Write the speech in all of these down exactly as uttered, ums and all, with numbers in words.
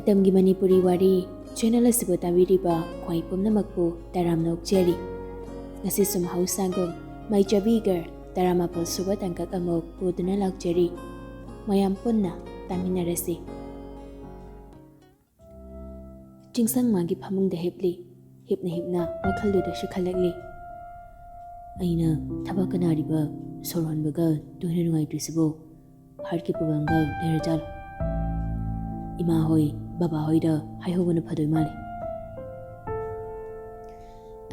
ꯃꯇꯝꯒꯤ ꯃꯅꯤꯄꯨꯔꯤ ꯋꯥꯔꯤ ꯆꯦꯅꯦꯜ ꯑꯁꯤꯕꯨ ꯇꯥꯕꯤꯔꯤꯕ ꯈ꯭ꯋꯥꯏ ꯄꯨꯝꯅꯃꯛꯄꯨ ꯇꯔꯥꯝꯅ ꯑꯣꯛꯆꯔꯤ꯫ ꯉꯁꯤꯁꯨ ꯃꯍꯧꯁꯥꯒꯨꯝ ꯃꯥꯏꯆꯥꯕꯤꯒꯔ ꯇꯔꯥꯃꯥꯄꯜ ꯁꯨꯕ ꯇꯥꯡꯀꯛ ꯑꯃꯨꯛ ꯄꯨꯗꯨꯅ ꯂꯥꯛꯆꯔꯤ꯫ ꯃꯌꯥꯝ ꯄꯨꯟꯅ ꯇꯥꯃꯤꯟꯅꯔꯁꯤ꯫ ꯆꯤꯡꯁꯪ ꯃꯥꯒꯤ ꯐꯃꯨꯡꯗ ꯍꯤꯞꯂꯤ꯫ ꯍꯤꯞꯅ ꯍꯤꯞꯅ ꯋꯥꯈꯜꯗꯨꯗꯁꯨ ꯈꯜꯂꯛꯂꯤ꯫ ꯑꯩꯅ ꯊꯕꯛꯀ ꯅꯥꯔꯤꯕ, ꯁꯣꯔ ꯍꯣꯟꯕꯒ ꯇꯣꯏꯅ ꯅꯨꯡꯉꯥꯏꯇ꯭ꯔꯤꯁꯤꯕꯨ ꯍꯥꯔꯠꯀꯤ ꯄ꯭ꯔꯣꯕ꯭ꯂꯦꯝꯒ ꯂꯩꯔꯖꯥꯠꯂꯣ? ꯏꯃꯥ ꯍꯣꯏ, ꯕꯕꯥ ꯍꯣꯏꯗ ꯍꯥꯏꯍꯧꯕꯅ ꯐꯗꯣꯏ ꯃꯥꯜꯂꯤ꯫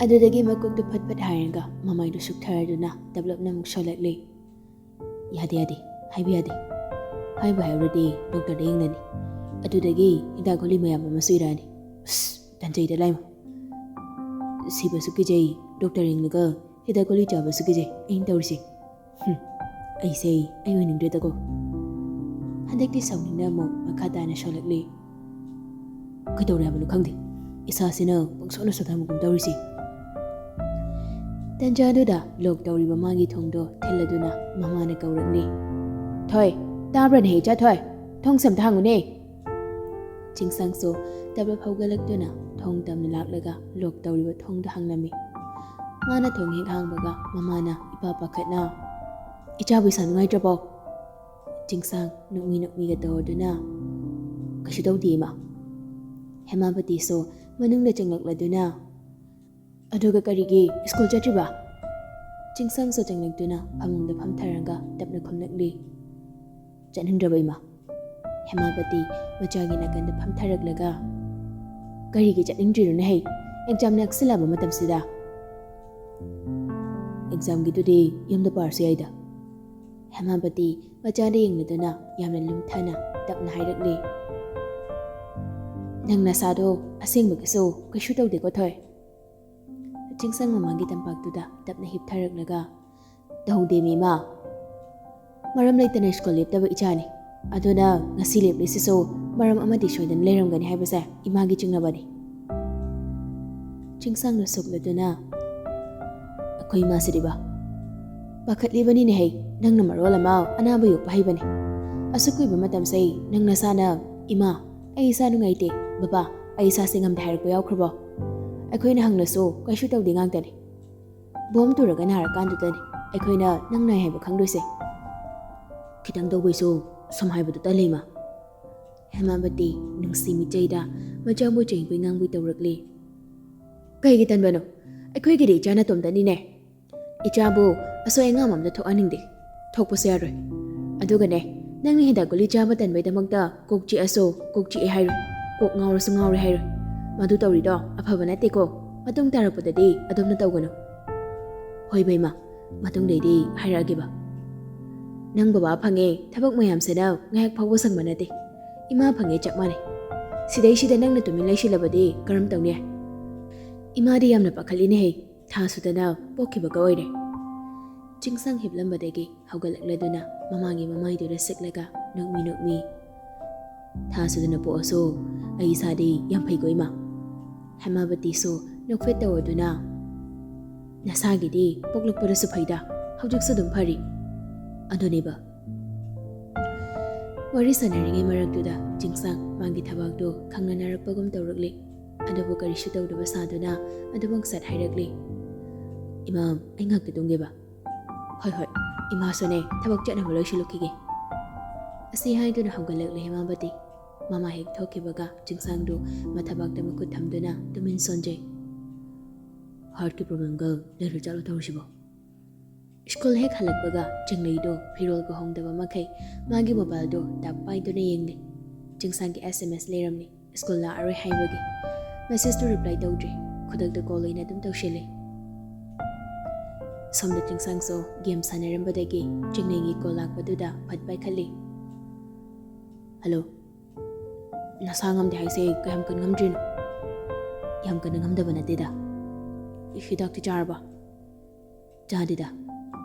ꯑꯗꯨꯗꯒꯤ ꯃꯀꯣꯛꯇꯨ ꯐꯠ ꯐꯠ ꯍꯥꯏꯔꯒ ꯃꯃꯥꯏꯗꯨ ꯁꯨꯛꯊꯔꯗꯨꯅ ꯇꯞꯂꯞꯅ ꯑꯃꯨꯛ ꯁꯣꯜꯂꯛꯂꯤ꯫ "ꯌꯥꯗꯦ, ꯌꯥꯗꯦ, ꯍꯥꯏꯕ ꯌꯥꯗꯦ꯫ ꯍꯥꯏꯕ ꯍꯥꯏꯔꯨꯔꯗꯤ ꯗꯣꯛꯇꯔꯗ ꯌꯦꯡꯂꯅꯤ꯫ ꯑꯗꯨꯗꯒꯤ ꯍꯤꯗꯥꯛ ꯒꯨꯂꯤ ꯃꯌꯥꯝ ꯑꯃꯁꯨ ꯏꯔꯛꯑꯅꯤ꯫ ꯑꯁ, ꯇꯟꯖꯩꯗ ꯂꯥꯏꯃ꯫ ꯁꯤꯕꯁꯨ ꯀꯤꯖꯩ, ꯗꯣꯛꯇꯔ ꯌꯦꯡꯂꯒ ꯍꯤꯗꯥꯛ ꯒꯨꯂꯤ ꯆꯥꯕꯁꯨ ꯀꯤꯖꯩ꯫ ꯑꯩꯅ ꯇꯧꯔꯤꯁꯦ꯫ ꯍꯨꯝ, ꯑꯩꯁꯦ ꯑꯩ ꯑꯣꯏꯅꯤꯡꯗ꯭ꯔꯦꯗꯀꯣ"꯫ ꯍꯟꯗꯛꯇꯤ ꯁꯥꯎꯅꯤꯡꯅ ꯑꯃꯨꯛ ꯃꯈꯥ ꯇꯥꯅ ꯁꯣꯜꯂꯛꯂꯤ꯫ "ꯀꯩꯗꯧꯔꯦ ꯍꯥꯏꯕꯅꯣ ꯈꯪꯗꯦ, ꯏꯁꯥꯁꯤꯅ ꯄꯪꯁꯣꯟꯅ ꯁꯣꯟꯊꯕꯒꯨꯝ ꯇꯧꯔꯤꯁꯦ"꯫ ꯇꯟꯖꯥꯗꯨꯗ ꯂꯣꯛ ꯇꯧꯔꯤꯕ ꯃꯥꯒꯤ ꯊꯣꯡꯗꯣ ꯊꯤꯜꯂꯗꯨꯅ ꯃꯃꯥꯅ ꯀꯧꯔꯛꯂꯤ꯫ "ꯊꯣꯏ, ꯇꯥꯕ꯭ꯔꯅꯦ ꯏꯆꯥ ꯊꯣꯏ? ꯊꯣꯡꯁꯦ ꯑꯝꯇ ꯍꯥꯡꯉꯨꯅꯦ"꯫ ꯆꯤꯡꯁꯥꯡꯁꯨ ꯇꯞꯂꯞ ꯍꯧꯒꯠꯂꯛꯇꯨꯅ ꯊꯣꯡ ꯇꯝꯅ ꯂꯥꯛꯂꯒ ꯂꯣꯛ ꯇꯧꯔꯤꯕ ꯊꯣꯡꯗꯣ ꯍꯥꯡꯂꯝꯃꯤ꯫ ꯃꯥꯅ ꯊꯣꯡ ꯍꯦꯛ ꯍꯥꯡꯕꯒ ꯃꯃꯥꯅ ꯏꯄꯥ ꯄꯥꯈꯠꯅ, "ꯏꯆꯥꯕꯨ ꯏꯁꯥ ꯅꯨꯡꯉꯥꯏꯇ꯭ꯔꯕꯣ?" ꯆꯤꯡꯁꯥꯡ ꯅꯣꯛꯃꯤ ꯅꯣꯛꯃꯤꯒ ꯇꯧꯔꯗꯨꯅ, "ꯀꯩꯁꯨ ꯇꯧꯗꯦ, ꯏꯃꯥ"꯫ ꯍꯦꯃꯥꯄꯇꯤꯁꯨ ꯃꯅꯨꯡꯗ ꯆꯪꯂꯛꯂꯗꯨꯅ, "ꯑꯗꯨꯒ ꯀꯔꯤꯒꯤ ꯁ꯭ꯀꯨꯜ ꯆꯠꯇ꯭ꯔꯤꯕ?" ꯆꯤꯡꯁꯥꯡꯁꯨ ꯆꯪꯂꯛꯇꯨꯅ ꯐꯃꯨꯡꯗ ꯐꯝꯊꯔꯒ ꯇꯞꯅ ꯈꯨꯝꯂꯛꯂꯤ꯫ "ꯆꯠꯅꯤꯡꯗ꯭ꯔꯕ, ꯏꯃꯥ?" ꯍꯦꯃꯥꯄꯇꯤ ꯃꯆꯥꯒꯤ ꯅꯥꯀꯟꯗ ꯐꯝꯊꯔꯛꯂꯒ, "ꯀꯔꯤꯒꯤ ꯆꯠꯅꯤꯡꯗ꯭ꯔꯤꯅꯣꯅꯦ ꯍꯩ? ꯑꯦꯛꯖꯥꯝ ꯅꯛꯁꯤꯜꯂꯛꯑꯕ ꯃꯇꯝꯁꯤꯗ?" "ꯑꯦꯛꯖꯥꯝꯒꯤꯗꯨꯗꯤ ꯌꯨꯝꯗ ꯄꯥꯔꯁꯨ ꯌꯥꯏꯗ"꯫ ꯍꯦꯃꯥꯄꯇꯤ ꯃꯆꯥꯗ ꯌꯦꯡꯂꯗꯨꯅ ꯌꯥꯝꯅ ꯂꯨꯝꯊꯅ ꯇꯞꯅ ꯍꯥꯏꯔꯛꯂꯤ꯫ "ꯅꯪ ꯅꯁꯥꯗꯣ ꯑꯁꯦꯡꯕꯒꯤꯁꯨ ꯀꯩꯁꯨ ꯇꯧꯗꯦꯀꯣ, ꯊꯣꯏ?" ꯆꯤꯡꯁꯪ ꯃꯃꯥꯡꯒꯤ ꯇꯝꯄꯥꯛꯇꯨꯗ ꯇꯞꯅ ꯍꯤꯞꯊꯔꯛꯂꯒ, "ꯇꯧꯗꯦꯃꯤ, ꯏꯃꯥ꯫ ꯃꯔꯝ ꯂꯩꯇꯅ ꯁ꯭ꯀꯨꯜ ꯂꯦꯞꯇꯕ ꯏꯆꯥꯅꯤ꯫ ꯑꯗꯨꯅ ꯉꯁꯤ ꯂꯦꯞꯂꯤꯁꯤꯁꯨ ꯃꯔꯝ ꯑꯃꯗꯤ ꯁꯣꯏꯗꯅ ꯂꯩꯔꯝꯒꯅꯤ ꯍꯥꯏꯕꯁꯦ ꯏꯃꯥꯒꯤ ꯆꯤꯡꯅꯕꯅꯤ"꯫ ꯆꯤꯡꯁꯪꯅ ꯁꯣꯛꯂꯗꯨꯅ, "ꯑꯩꯈꯣꯏ ꯏꯃꯥꯁꯤꯗꯤꯕ ꯄꯥꯈꯠꯂꯤꯕꯅꯤꯅꯦ ꯍꯩ, ꯅꯪꯅ ꯃꯔꯣꯜ ꯑꯃ ꯑꯅꯥꯕ ꯌꯣꯛꯄ ꯍꯩꯕꯅꯤ꯫ ꯑꯁꯨꯛ ꯀꯨꯏꯕ ꯃꯇꯝꯁꯦ ꯅꯪ ꯅꯁꯥꯅ ꯏꯃꯥ, "ꯑꯩ ꯏꯁꯥ ꯅꯨꯡꯉꯥꯏꯇꯦ, ꯕꯕꯥ꯫ ꯑꯩ ꯏꯁꯥꯁꯦ ꯉꯝꯗꯦ ꯍꯥꯏꯔꯛꯄ ꯌꯥꯎꯈ꯭ꯔꯕꯣ? ꯑꯩꯈꯣꯏꯅ ꯍꯪꯂꯁꯨ ꯀꯩꯁꯨ ꯇꯧꯗꯦ ꯉꯥꯛꯇꯅꯤ꯫ ꯕꯣꯝ ꯇꯨꯔꯒ ꯅꯥꯔꯀꯥꯟꯗꯨꯗꯅꯤ ꯑꯩꯈꯣꯏꯅ ꯅꯪ ꯅꯥꯏ ꯍꯥꯏꯕ ꯈꯪꯗꯣꯏꯁꯦ꯫ ꯈꯤꯇꯪ ꯇꯧꯕꯩꯁꯨ ꯁꯨꯝ ꯍꯥꯏꯕꯗꯨ ꯇꯜꯂꯦ, ꯏꯃꯥ꯫" ꯍꯦꯃꯥꯕꯇꯤ ꯅꯨꯡꯁꯤ ꯃꯤꯠꯆꯩꯗ ꯃꯆꯥꯕꯨ ꯆꯩꯕꯣꯏ ꯉꯥꯡꯕꯣꯏ ꯇꯧꯔꯛꯂꯤ꯫ "ꯀꯩꯒꯤ ꯇꯟꯕꯅꯣ? ꯑꯩꯈꯣꯏꯒꯤꯗꯤ ꯏꯆꯥ ꯅꯇꯣꯝꯇꯅꯤꯅꯦ꯫ ꯏꯆꯥꯕꯨ ꯑꯁꯣꯏ ꯑꯉꯥꯝ ꯑꯝꯇ ꯊꯣꯛꯍꯟꯅꯤꯡꯗꯦ꯫ ꯊꯣꯛꯄꯁꯨ ꯌꯥꯔꯣꯏ꯫ ꯑꯗꯨꯒꯅꯦ, ꯅꯪꯅ ꯍꯤꯗꯥꯛ ꯒꯨꯂꯤ ꯆꯥꯕ ꯇꯟꯕꯩꯗꯃꯛꯇ ꯀꯣꯛ ꯆꯤꯛꯑꯁꯨ ꯀꯣꯛ ꯆꯤꯛꯑꯦ ꯍꯥꯏꯔꯣꯏ, ꯀꯣꯛ ꯉꯥꯎꯔꯁꯨ ꯉꯥꯎꯔꯦ ꯍꯥꯏꯔꯣꯏ꯫ ꯃꯗꯨ ꯇꯧꯔꯤꯗꯣ ꯑꯐꯕ ꯅꯠꯇꯦꯀꯣ꯫ ꯃꯇꯨꯡ ꯇꯥꯔꯛꯄꯗꯗꯤ ꯑꯗꯣꯝꯅ ꯇꯧꯒꯅꯨ꯫" "ꯍꯣꯏ ꯕꯦꯝꯃ, ꯃꯇꯨꯡꯗꯩꯗꯤ ꯍꯥꯏꯔꯛꯑꯒꯦꯕ꯫ ꯅꯪ ꯕꯕꯥ ꯐꯪꯉꯦ, ꯊꯕꯛ ꯃꯌꯥꯝꯁꯤꯅ ꯉꯥꯏꯍꯥꯛ ꯐꯥꯎꯕ ꯁꯪꯕ ꯅꯠꯇꯦ꯫ ꯏꯃꯥ ꯐꯪꯉꯦ ꯆꯞ ꯃꯥꯟꯅꯩ꯫ ꯁꯤꯗꯩꯁꯤꯗ ꯅꯪꯅ ꯇꯨꯃꯤꯟ ꯂꯩꯁꯤꯜꯂꯕꯗꯤ ꯀꯔꯝ ꯇꯧꯅꯤ? ꯏꯃꯥꯗꯤ ꯌꯥꯝꯅ ꯄꯥꯈꯠꯂꯤꯅꯦꯍꯦ, ꯊꯥ ꯁꯨꯗꯅ ꯄꯣꯛꯈꯤꯕꯒ ꯑꯣꯏꯔꯦ꯫" ꯆꯤꯡꯁꯥꯡ ꯍꯤꯞꯂꯝꯕꯗꯒꯤ ꯍꯧꯒꯠꯂꯛꯂꯗꯨꯅ ꯃꯃꯥꯒꯤ ꯃꯃꯥꯏꯗꯨꯗ ꯁꯤꯛꯂꯒ ꯅꯣꯛꯃꯤ ꯅꯣꯛꯃꯤ, "ꯊꯥ ꯁꯨꯗꯅ ꯄꯣꯛꯑꯁꯨ ꯑꯩ ꯏꯁꯥꯗꯤ ꯌꯥꯝ ꯐꯩꯀꯣ, ꯏꯃꯥ꯫" ꯍꯦꯃꯥꯕꯇꯤꯁꯨ ꯅꯣꯛꯐꯦꯠ ꯇꯧꯔꯗꯨꯅ, "ꯅꯁꯥꯒꯤꯗꯤ ꯄꯣꯛꯂꯛꯄꯗꯁꯨ ꯐꯩꯗ, ꯍꯧꯖꯤꯛꯁꯨ ꯑꯗꯨꯝ ꯐꯔꯤ꯫" "ꯑꯗꯨꯅꯦꯕ꯫" ꯋꯥꯔꯤ ꯁꯥꯟꯅꯔꯤꯉꯩ ꯃꯔꯛꯇꯨꯗ ꯆꯤꯡꯁꯥꯡ ꯃꯥꯒꯤ ꯊꯕꯥꯛꯇꯨ ꯈꯪꯅꯅꯔꯛꯄꯒꯨꯝ ꯇꯧꯔꯛꯂꯤ꯫ ꯑꯗꯨꯕꯨ ꯀꯔꯤꯁꯨ ꯇꯧꯗꯕ ꯁꯥꯗꯨꯅ ꯑꯗꯨꯃꯛ ꯁꯠ ꯍꯥꯏꯔꯛꯂꯤ꯫ "ꯏꯃꯥ, ꯑꯩ ꯉꯥꯛꯇ ꯇꯨꯝꯒꯦꯕ꯫" "ꯍꯣꯏ, ꯍꯣꯏ, ꯏꯃꯥꯁꯨꯅꯦ ꯊꯕꯛ ꯆꯠꯅꯕ ꯂꯣꯏꯁꯤꯜꯂꯨꯈꯤꯒꯦ꯫" ꯑꯁꯤ ꯍꯥꯏꯗꯨꯅ ꯍꯧꯒꯠꯂꯛꯂꯦ ꯍꯦꯃꯥꯕꯇꯤ꯫ ꯃꯃꯥ ꯍꯦꯛ ꯊꯣꯛꯈꯤꯕꯒ ꯆꯤꯡꯁꯥꯡꯗꯨ ꯃꯊꯕꯥꯛꯇ ꯃꯈꯨꯠ ꯊꯝꯗꯨꯅ ꯇꯨꯃꯤꯟ ꯁꯣꯟꯖꯩ꯫ "ꯍꯥꯔꯠꯀꯤ ꯄ꯭ꯔꯣꯕ꯭ꯂꯦꯝꯒ ꯂꯩꯔ ꯆꯠꯂꯣ ꯇꯧꯔꯤꯁꯤꯕꯣ?" ꯁ꯭ꯀꯨꯜ ꯍꯦꯛ ꯍꯜꯂꯛꯄꯒ ꯆꯤꯡꯂꯩꯗꯣ ꯐꯤꯔꯣꯜꯒ ꯍꯣꯡꯗꯕ ꯃꯈꯩ ꯃꯥꯒꯤ ꯃꯣꯕꯥꯏꯜꯗꯣ ꯇꯞ ꯄꯥꯏꯗꯨꯅ ꯌꯦꯡꯂꯤ꯫ ꯆꯤꯡꯁꯥꯡꯒꯤ ꯑꯦꯁ ꯑꯦꯝ ꯑꯦꯁ ꯂꯩꯔꯝꯂꯤ꯫ ꯁ꯭ꯀꯨꯜ ꯂꯥꯛꯑꯔꯣꯏ ꯍꯥꯏꯕꯒꯤ꯫ ꯃꯦꯁꯦꯖꯇꯨ ꯔꯤꯄ꯭ꯂꯥꯏ ꯇꯧꯗ꯭ꯔꯤ꯫ ꯈꯨꯗꯛꯇ ꯀꯣꯜ ꯑꯣꯏꯅ ꯑꯗꯨꯝ ꯇꯧꯁꯤꯜꯂꯤ꯫ ꯁꯣꯝꯗ ꯆꯤꯡꯁꯥꯡꯁꯨ ꯒꯦꯝ ꯁꯥꯟꯅꯔꯝꯕꯗꯒꯤ ꯆꯤꯡꯂꯩꯒꯤ ꯀꯣꯜ ꯂꯥꯛꯄꯗꯨꯗ ꯐꯠ ꯄꯥꯏꯈꯠꯂꯤ꯫ "ꯍꯜꯂꯣ꯫ ꯅꯁꯥ ꯉꯝꯗꯦ ꯍꯥꯏꯁꯦ ꯀꯌꯥꯝ ꯀꯟ ꯉꯝꯗ꯭ꯔꯤꯅꯣ?" "ꯌꯥꯝ ꯀꯟꯅ ꯉꯝꯗꯕ ꯅꯠꯇꯦꯗ꯫ ꯍꯤꯗꯥꯛꯇꯤ ꯆꯥꯔꯕ?" "ꯆꯥꯗꯦꯗ꯫"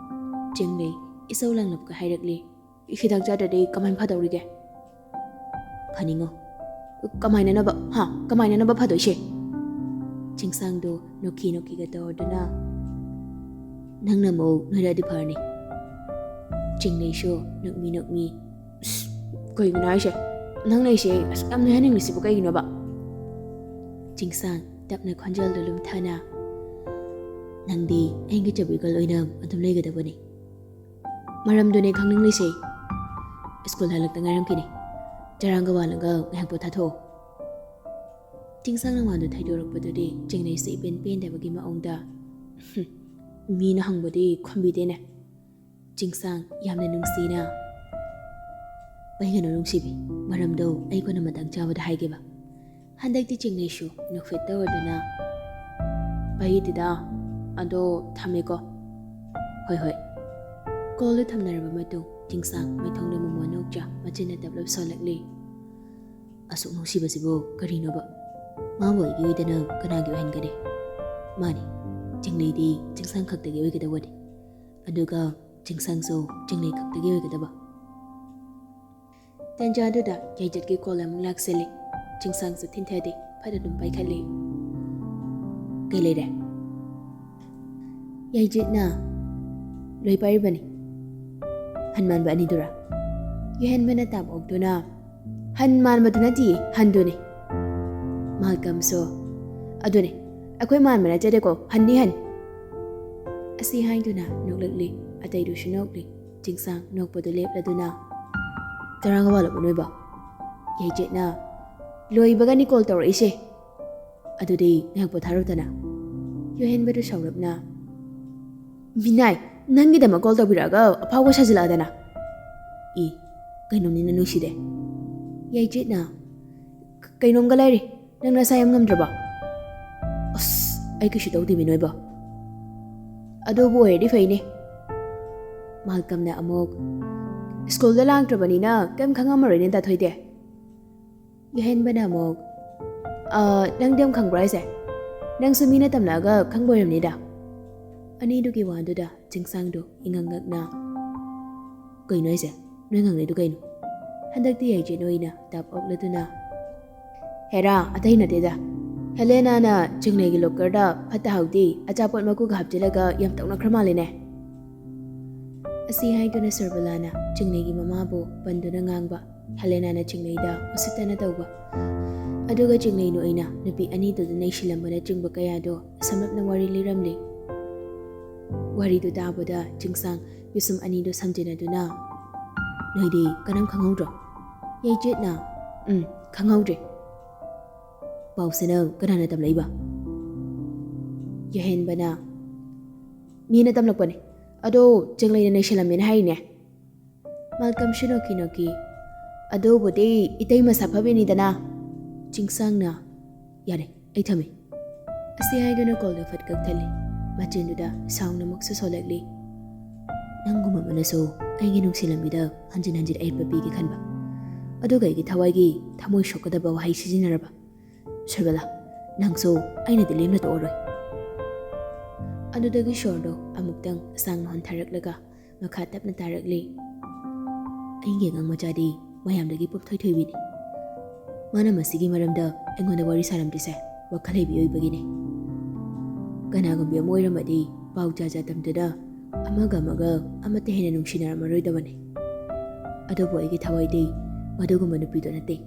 ꯆꯤꯡꯂꯩ ꯏꯁꯧ ꯂꯥꯡꯂꯞꯀ ꯍꯥꯏꯔꯛꯂꯤ꯫ "ꯍꯤꯗꯥꯛ ꯆꯥꯗ꯭ꯔꯗꯤ ꯀꯃꯥꯏꯅ ꯐꯗꯧꯔꯤꯒꯦ?" "ꯐꯅꯤꯡꯉꯣ꯫" "ꯀꯃꯥꯏꯅꯅꯕ? ꯍꯥ? ꯀꯃꯥꯏꯅꯅꯕ ꯐꯗꯣꯏꯁꯦ?" ꯆꯤꯡꯁꯥꯡꯗꯣ ꯅꯣꯛꯈꯤ ꯅꯣꯛꯈꯤꯒ ꯇꯧꯔꯗꯨꯅ, "ꯅꯪꯅ ꯑꯃꯨꯛ ꯅꯣꯏꯔꯛꯑꯗꯤ ꯐꯔꯅꯤ꯫" ꯆꯤꯡꯂꯩꯁꯨ ꯅꯣꯛꯃꯤ ꯅꯣꯛꯃꯤ, "ꯑꯁ, ꯀꯩꯒꯤꯅꯣ ꯍꯥꯏꯁꯦ? ꯅꯪꯅ ꯑꯩꯁꯦ ꯑꯁꯨꯛ ꯌꯥꯝ ꯅꯣꯏꯍꯟꯅꯤꯡꯂꯤꯁꯤꯕꯨ ꯀꯩꯒꯤꯅꯣꯕ? ꯆꯤꯡꯁꯥꯡ ꯇꯞꯅ ꯈꯣꯟꯖꯦꯜꯗꯨ ꯂꯨꯝꯊꯅ, "ꯅꯪꯗꯤ ꯑꯩꯒꯤ ꯆꯕꯤꯒꯜ ꯑꯣꯏꯅ ꯑꯗꯨꯝ ꯂꯩꯒꯗꯕꯅꯤ꯫ ꯃꯔꯝꯗꯨꯅꯦ ꯈꯪꯅꯤꯡꯂꯤꯁꯦ꯫ ꯁ꯭ꯀꯨꯜ ꯍꯜꯂꯛꯇ ꯉꯥꯏꯔꯝꯈꯤꯅꯤ꯫ ꯆꯔꯥꯡꯒ ꯋꯥꯜꯂꯒ ꯉꯥꯏꯍꯥꯛ ꯄꯣꯊꯥꯊꯣꯛꯑꯣ꯫" ꯆꯤꯡꯁꯥꯡꯅ ꯋꯥꯗꯨ ꯊꯩꯗꯣꯔꯛꯄꯗꯨꯗꯤ ꯆꯤꯡꯂꯩꯁꯨ ꯏꯄꯦꯟ ꯄꯦꯟꯗꯕꯒꯤ ꯃꯑꯣꯡꯗ, "ꯍꯨꯝ, ꯃꯤꯅ ꯍꯪꯕꯗꯤ ꯈꯨꯝꯕꯤꯗꯦꯅꯦ꯫" ꯆꯤꯡꯁꯥꯡ ꯌꯥꯝꯅ ꯅꯨꯡꯁꯤꯅ, "ꯄꯩꯒꯅꯨ ꯅꯨꯡꯁꯤꯕꯤ, ꯃꯔꯝꯗꯣ ꯑꯩ ꯀꯣꯟꯅ ꯃꯇꯥꯡ ꯆꯥꯕꯗ ꯍꯥꯏꯒꯦꯕ꯫" ꯍꯟꯗꯛꯇꯤ ꯆꯤꯡꯂꯩꯁꯨ ꯅꯣꯛꯐꯦꯠ ꯇꯧꯔꯗꯨꯅ, "ꯄꯩꯗꯦꯗ, ꯑꯗꯣ ꯊꯝꯃꯦꯀꯣ꯫" "ꯍꯣꯏ, ꯍꯣꯏ꯫" ꯀꯣꯜꯗꯨ ꯊꯝꯅꯔꯕ ꯃꯇꯨꯡ ꯆꯤꯡꯁꯥꯡ ꯃꯥꯏꯊꯣꯡꯗ ꯃꯣꯃꯣꯟ ꯅꯣꯛꯆ ꯃꯆꯤꯟꯅ ꯇꯞꯂꯞ ꯁꯣꯜꯂꯛꯂꯤ꯫ "ꯑꯁꯨꯛ ꯅꯨꯡꯁꯤꯕꯁꯤꯕꯨ ꯀꯔꯤꯅꯣꯕ? ꯃꯥꯕꯨ ꯑꯩꯒꯤ ꯑꯣꯏꯗꯅ ꯀꯅꯥꯒꯤ ꯑꯣꯏꯍꯟꯒꯅꯤ? ꯃꯥꯅꯤ, ꯆꯤꯡꯂꯩꯗꯤ ꯆꯤꯡꯁꯥꯡ ꯈꯛꯇꯒꯤ ꯑꯣꯏꯒꯗꯧꯕꯅꯤ꯫ ꯑꯗꯨꯒ ꯆꯤꯡꯁꯥꯡꯁꯨ ꯆꯤꯡꯂꯩ ꯈꯛꯇꯒꯤ ꯑꯣꯏꯒꯗꯕ꯫" ꯇꯟꯖꯥꯗꯨꯗ ꯌꯥꯏꯖꯠꯀꯤ ꯀꯣꯜ ꯑꯃꯨꯛ ꯂꯥꯛꯁꯤꯜꯂꯤ꯫ ꯆꯤꯡꯁꯥꯡꯁꯨ ꯊꯤꯟꯊꯗꯦ, ꯐꯠ ꯑꯗꯨꯝ ꯄꯥꯏꯈꯠꯂꯤ꯫ "ꯀꯩ ꯂꯩꯔꯦ?" ꯌꯥꯏꯖꯠꯅ ꯂꯣꯏ ꯄꯥꯏꯔꯤꯕꯅꯤ꯫ "ꯍꯟ ꯃꯥꯟꯕ ꯑꯅꯤꯗꯨꯔꯥ?" ꯌꯨꯍꯦꯟꯕꯅ ꯇꯥꯞ ꯑꯣꯛꯇꯨꯅ, "ꯍꯟ ꯃꯥꯟꯕꯗꯨ ꯅꯠꯇꯤꯌꯦ, ꯍꯟꯗꯨꯅꯤ꯫" ꯃꯥꯜꯀꯝꯁꯨ, "ꯑꯗꯨꯅꯤ, ꯑꯩꯈꯣꯏ ꯃꯥꯟꯕ ꯅꯠꯆꯗꯦꯀꯣ, ꯍꯟꯅꯤ ꯍꯟ꯫" ꯑꯁꯤ ꯍꯥꯏꯗꯨꯅ ꯅꯣꯛꯂꯛꯂꯤ꯫ ꯑꯇꯩꯗꯨꯁꯨ ꯅꯣꯛꯂꯤ꯫ ꯆꯤꯡꯁꯥꯡ ꯅꯣꯛꯄꯗꯨ ꯂꯦꯞꯂꯗꯨꯅ, "ꯆꯔꯥꯡꯒ ꯋꯥꯠꯂꯕꯣ ꯅꯣꯏꯕꯣ? ꯌꯥꯏꯖꯦꯠꯅ ꯂꯣꯏꯕꯒꯅꯤ ꯀꯣꯜ ꯇꯧꯔꯛꯏꯁꯦ꯫ ꯑꯗꯨꯗꯤ ꯉꯥꯏꯍꯥꯛ ꯄꯣꯊꯥꯔꯣꯗꯅ꯫" ꯌꯣꯍꯦꯟꯕꯗꯨ ꯁꯥꯎꯔꯞꯅ, "ꯃꯤꯅꯥꯏ, ꯅꯪꯒꯤꯗꯃꯛ ꯀꯣꯜ ꯇꯧꯕꯤꯔꯛꯑꯒ ꯑꯐꯥꯎꯕ ꯁꯥꯖꯤꯜꯂꯛꯑꯗꯅ꯫" "ꯏ, ꯀꯩꯅꯣꯝꯅꯤꯅ ꯅꯨꯡꯁꯤꯗꯦ꯫" ꯌꯥꯏꯖꯦꯠꯅ, "ꯀꯩꯅꯣꯝꯒ ꯂꯩꯔꯦ꯫ ꯅꯪ ꯅꯁꯥ ꯌꯥꯝ ꯉꯝꯗ꯭ꯔꯕꯣ? ꯑꯁ, ꯑꯩ ꯀꯩꯁꯨ ꯇꯧꯗꯦꯃꯤ ꯅꯣꯏꯕꯣ꯫ ꯑꯗꯨꯕꯨ ꯑꯣꯏꯔꯗꯤ ꯐꯩꯅꯦ꯫" ꯃꯥꯜꯀꯝꯅ ꯑꯃꯨꯛ, "ꯁ꯭ꯀꯨꯜꯗ ꯂꯥꯛꯇ꯭ꯔꯕꯅꯤꯅ ꯀꯩꯝ ꯈꯪꯉꯝꯃꯔꯣꯏꯅꯦ ꯗꯥ ꯊꯣꯏꯗꯤ꯫" ꯌꯨꯍꯦꯟꯕꯅ ꯑꯃꯨꯛ, "ꯑ, ꯅꯪꯗꯤ ꯌꯥꯝ ꯈꯪꯕ꯭ꯔꯣ ꯍꯥꯏꯁꯦ? ꯅꯪꯁꯨ ꯃꯤꯅ ꯇꯝꯂꯛꯑꯒ ꯈꯪꯕ ꯑꯣꯏꯔꯝꯅꯤꯗ꯫" ꯑꯅꯤꯗꯨꯒꯤ ꯋꯥꯗꯨꯗ ꯆꯤꯡꯁꯥꯡꯗꯨ ꯏꯉꯛ ꯉꯛꯅ, "ꯀꯩꯅꯣ ꯍꯥꯏꯁꯦ? ꯅꯣꯏ ꯉꯥꯡꯅꯩꯗꯨ ꯀꯩꯅꯣ?" ꯍꯟꯗꯛꯇꯤ ꯌꯥꯏꯖꯦꯠ ꯑꯣꯏꯅ ꯇꯥꯞ ꯑꯣꯛꯂꯗꯨꯅ, "ꯍꯦꯔꯥ, ꯑꯇꯩ ꯅꯠꯇꯦꯗ꯫ ꯍꯦꯂꯦꯅꯥꯅ ꯆꯤꯡꯂꯩꯒꯤ ꯂꯣꯀꯔꯗ ꯐꯠꯇ ꯍꯥꯎꯗꯤ ꯑꯆꯥꯄꯣꯠ ꯃꯀꯨꯒ ꯍꯥꯞꯆꯤꯜꯂꯒ ꯌꯥꯝ ꯇꯧꯅꯈ꯭ꯔ ꯃꯥꯜꯂꯦꯅꯦ꯫" ꯑꯁꯤ ꯍꯥꯏꯗꯨꯅ ꯁꯔꯕꯂꯥꯅ ꯆꯤꯡꯂꯩꯒꯤ ꯃꯃꯥꯕꯨ ꯄꯟꯗꯨꯅ ꯉꯥꯡꯕ, ꯍꯦꯂꯦꯅꯥꯅ ꯆꯤꯡꯂꯩꯗ ꯎꯁꯤꯠꯇꯅ ꯇꯧꯕ꯫ ꯑꯗꯨꯒ ꯆꯤꯡꯂꯩ ꯅꯣꯏꯅ ꯅꯨꯄꯤ ꯑꯅꯤꯗꯨꯗ ꯅꯩꯁꯤꯜꯂꯝꯕꯅꯆꯤꯡꯕ ꯀꯌꯥꯗꯣ ꯁꯝꯂꯞꯅ ꯋꯥꯔꯤ ꯂꯤꯔꯝꯂꯤ꯫ ꯋꯥꯔꯤꯗꯨ ꯇꯥꯕꯗ ꯆꯤꯡꯁꯥꯡ ꯄꯤꯁꯨꯝ ꯑꯅꯤꯗꯨ ꯁꯝꯖꯤꯟꯅꯗꯨꯅ, "ꯅꯣꯏꯗꯤ ꯀꯅꯥꯝ ꯈꯪꯍꯧꯗ꯭ꯔꯣ?" ꯌꯩꯆꯦꯠꯅ, "ꯎꯝ, ꯈꯪꯍꯧꯗ꯭ꯔꯦ꯫ ꯄꯥꯎꯁꯤꯅ ꯀꯅꯥꯅ ꯇꯝꯂꯛꯏꯕ?" ꯌꯥꯍꯦꯟꯕꯅ, "ꯃꯤꯅ ꯇꯝꯂꯛꯄꯅꯦ꯫ ꯑꯗꯣ ꯆꯤꯡꯂꯩꯅ ꯅꯩꯁꯤꯜꯂꯝꯃꯦꯅ ꯍꯥꯏꯔꯤꯅꯦ꯫" ꯃꯥꯜꯀꯝꯁꯨ ꯅꯣꯛꯀꯤ ꯅꯣꯛꯀꯤ, "ꯑꯗꯨꯕꯨꯗꯤ ꯏꯇꯩ ꯃꯁꯥ ꯐꯕꯤꯅꯤꯗꯅ꯫" ꯆꯤꯡꯁꯥꯡꯅ, "ꯌꯥꯔꯦ, ꯑꯩ ꯊꯝꯃꯦ꯫" ꯑꯁꯤ ꯍꯥꯏꯗꯨꯅ ꯀꯣꯜꯗꯨ ꯐꯠ ꯀꯛꯊꯠꯂꯤ꯫ ꯃꯆꯤꯟꯗꯨꯗ ꯁꯥꯎꯅ ꯑꯃꯨꯛꯁꯨ ꯁꯣꯜꯂꯛꯂꯤ꯫ "ꯅꯪꯒꯨꯝꯕ ꯑꯃꯅꯁꯨ ꯑꯩꯒꯤ ꯅꯨꯡꯁꯤ ꯂꯝꯕꯤꯗ ꯍꯟꯖꯤꯟ ꯍꯟꯖꯤꯟ ꯑꯌꯦꯠꯄ ꯄꯤꯒꯦ ꯈꯟꯕ, ꯑꯗꯨꯒ ꯑꯩꯒꯤ ꯊꯋꯥꯏꯒꯤ ꯊꯃꯣꯏ ꯁꯣꯛꯀꯗꯕ ꯋꯥꯍꯩ ꯁꯤꯖꯤꯟꯅꯔꯕ? ꯁꯣꯏꯕꯂꯥ, ꯅꯪꯁꯨ ꯑꯩꯅꯗꯤ ꯂꯦꯝꯅ ꯇꯣꯛꯑꯔꯣꯏ꯫" ꯑꯗꯨꯗꯒꯤ ꯁꯣꯔꯗꯣ ꯑꯃꯨꯛꯇꯪ ꯁꯥꯡꯅ ꯍꯣꯟꯊꯔꯛꯂꯒ ꯃꯈꯥ ꯇꯞꯅ ꯇꯥꯔꯛꯂꯤ꯫ ꯑꯩꯒꯤ ꯑꯉꯥꯡ ꯃꯆꯥꯗꯤ ꯃꯌꯥꯝꯗꯒꯤ ꯄꯣꯞꯊꯣꯏ ꯊꯣꯏꯕꯤꯅꯤ꯫ ꯃꯥꯅ ꯃꯁꯤꯒꯤ ꯃꯔꯝꯗ ꯑꯩꯉꯣꯟꯗ ꯋꯥꯔꯤ ꯁꯥꯔꯝꯗ꯭ꯔꯤꯁꯦ ꯋꯥꯈꯜ ꯂꯩꯕꯤ ꯑꯣꯏꯕꯒꯤꯅꯦ꯫ ꯀꯅꯥꯒꯨꯝꯕꯤ ꯑꯃ ꯑꯣꯏꯔꯝꯃꯗꯤ ꯄꯥꯎ ꯖꯥ ꯖꯥ ꯇꯝꯗꯨꯅ ꯑꯃꯒ ꯑꯃꯒ ꯑꯃꯠꯇ ꯍꯦꯟꯅ ꯅꯨꯡꯁꯤꯅꯔꯝꯃꯔꯣꯏꯗꯕꯅꯤ꯫ ꯑꯗꯨꯕꯨ ꯑꯩꯒꯤ ꯊꯋꯥꯏꯗꯤ ꯃꯗꯨꯒꯨꯝꯕ ꯅꯨꯄꯤꯗꯣ ꯅꯠꯇꯦ꯫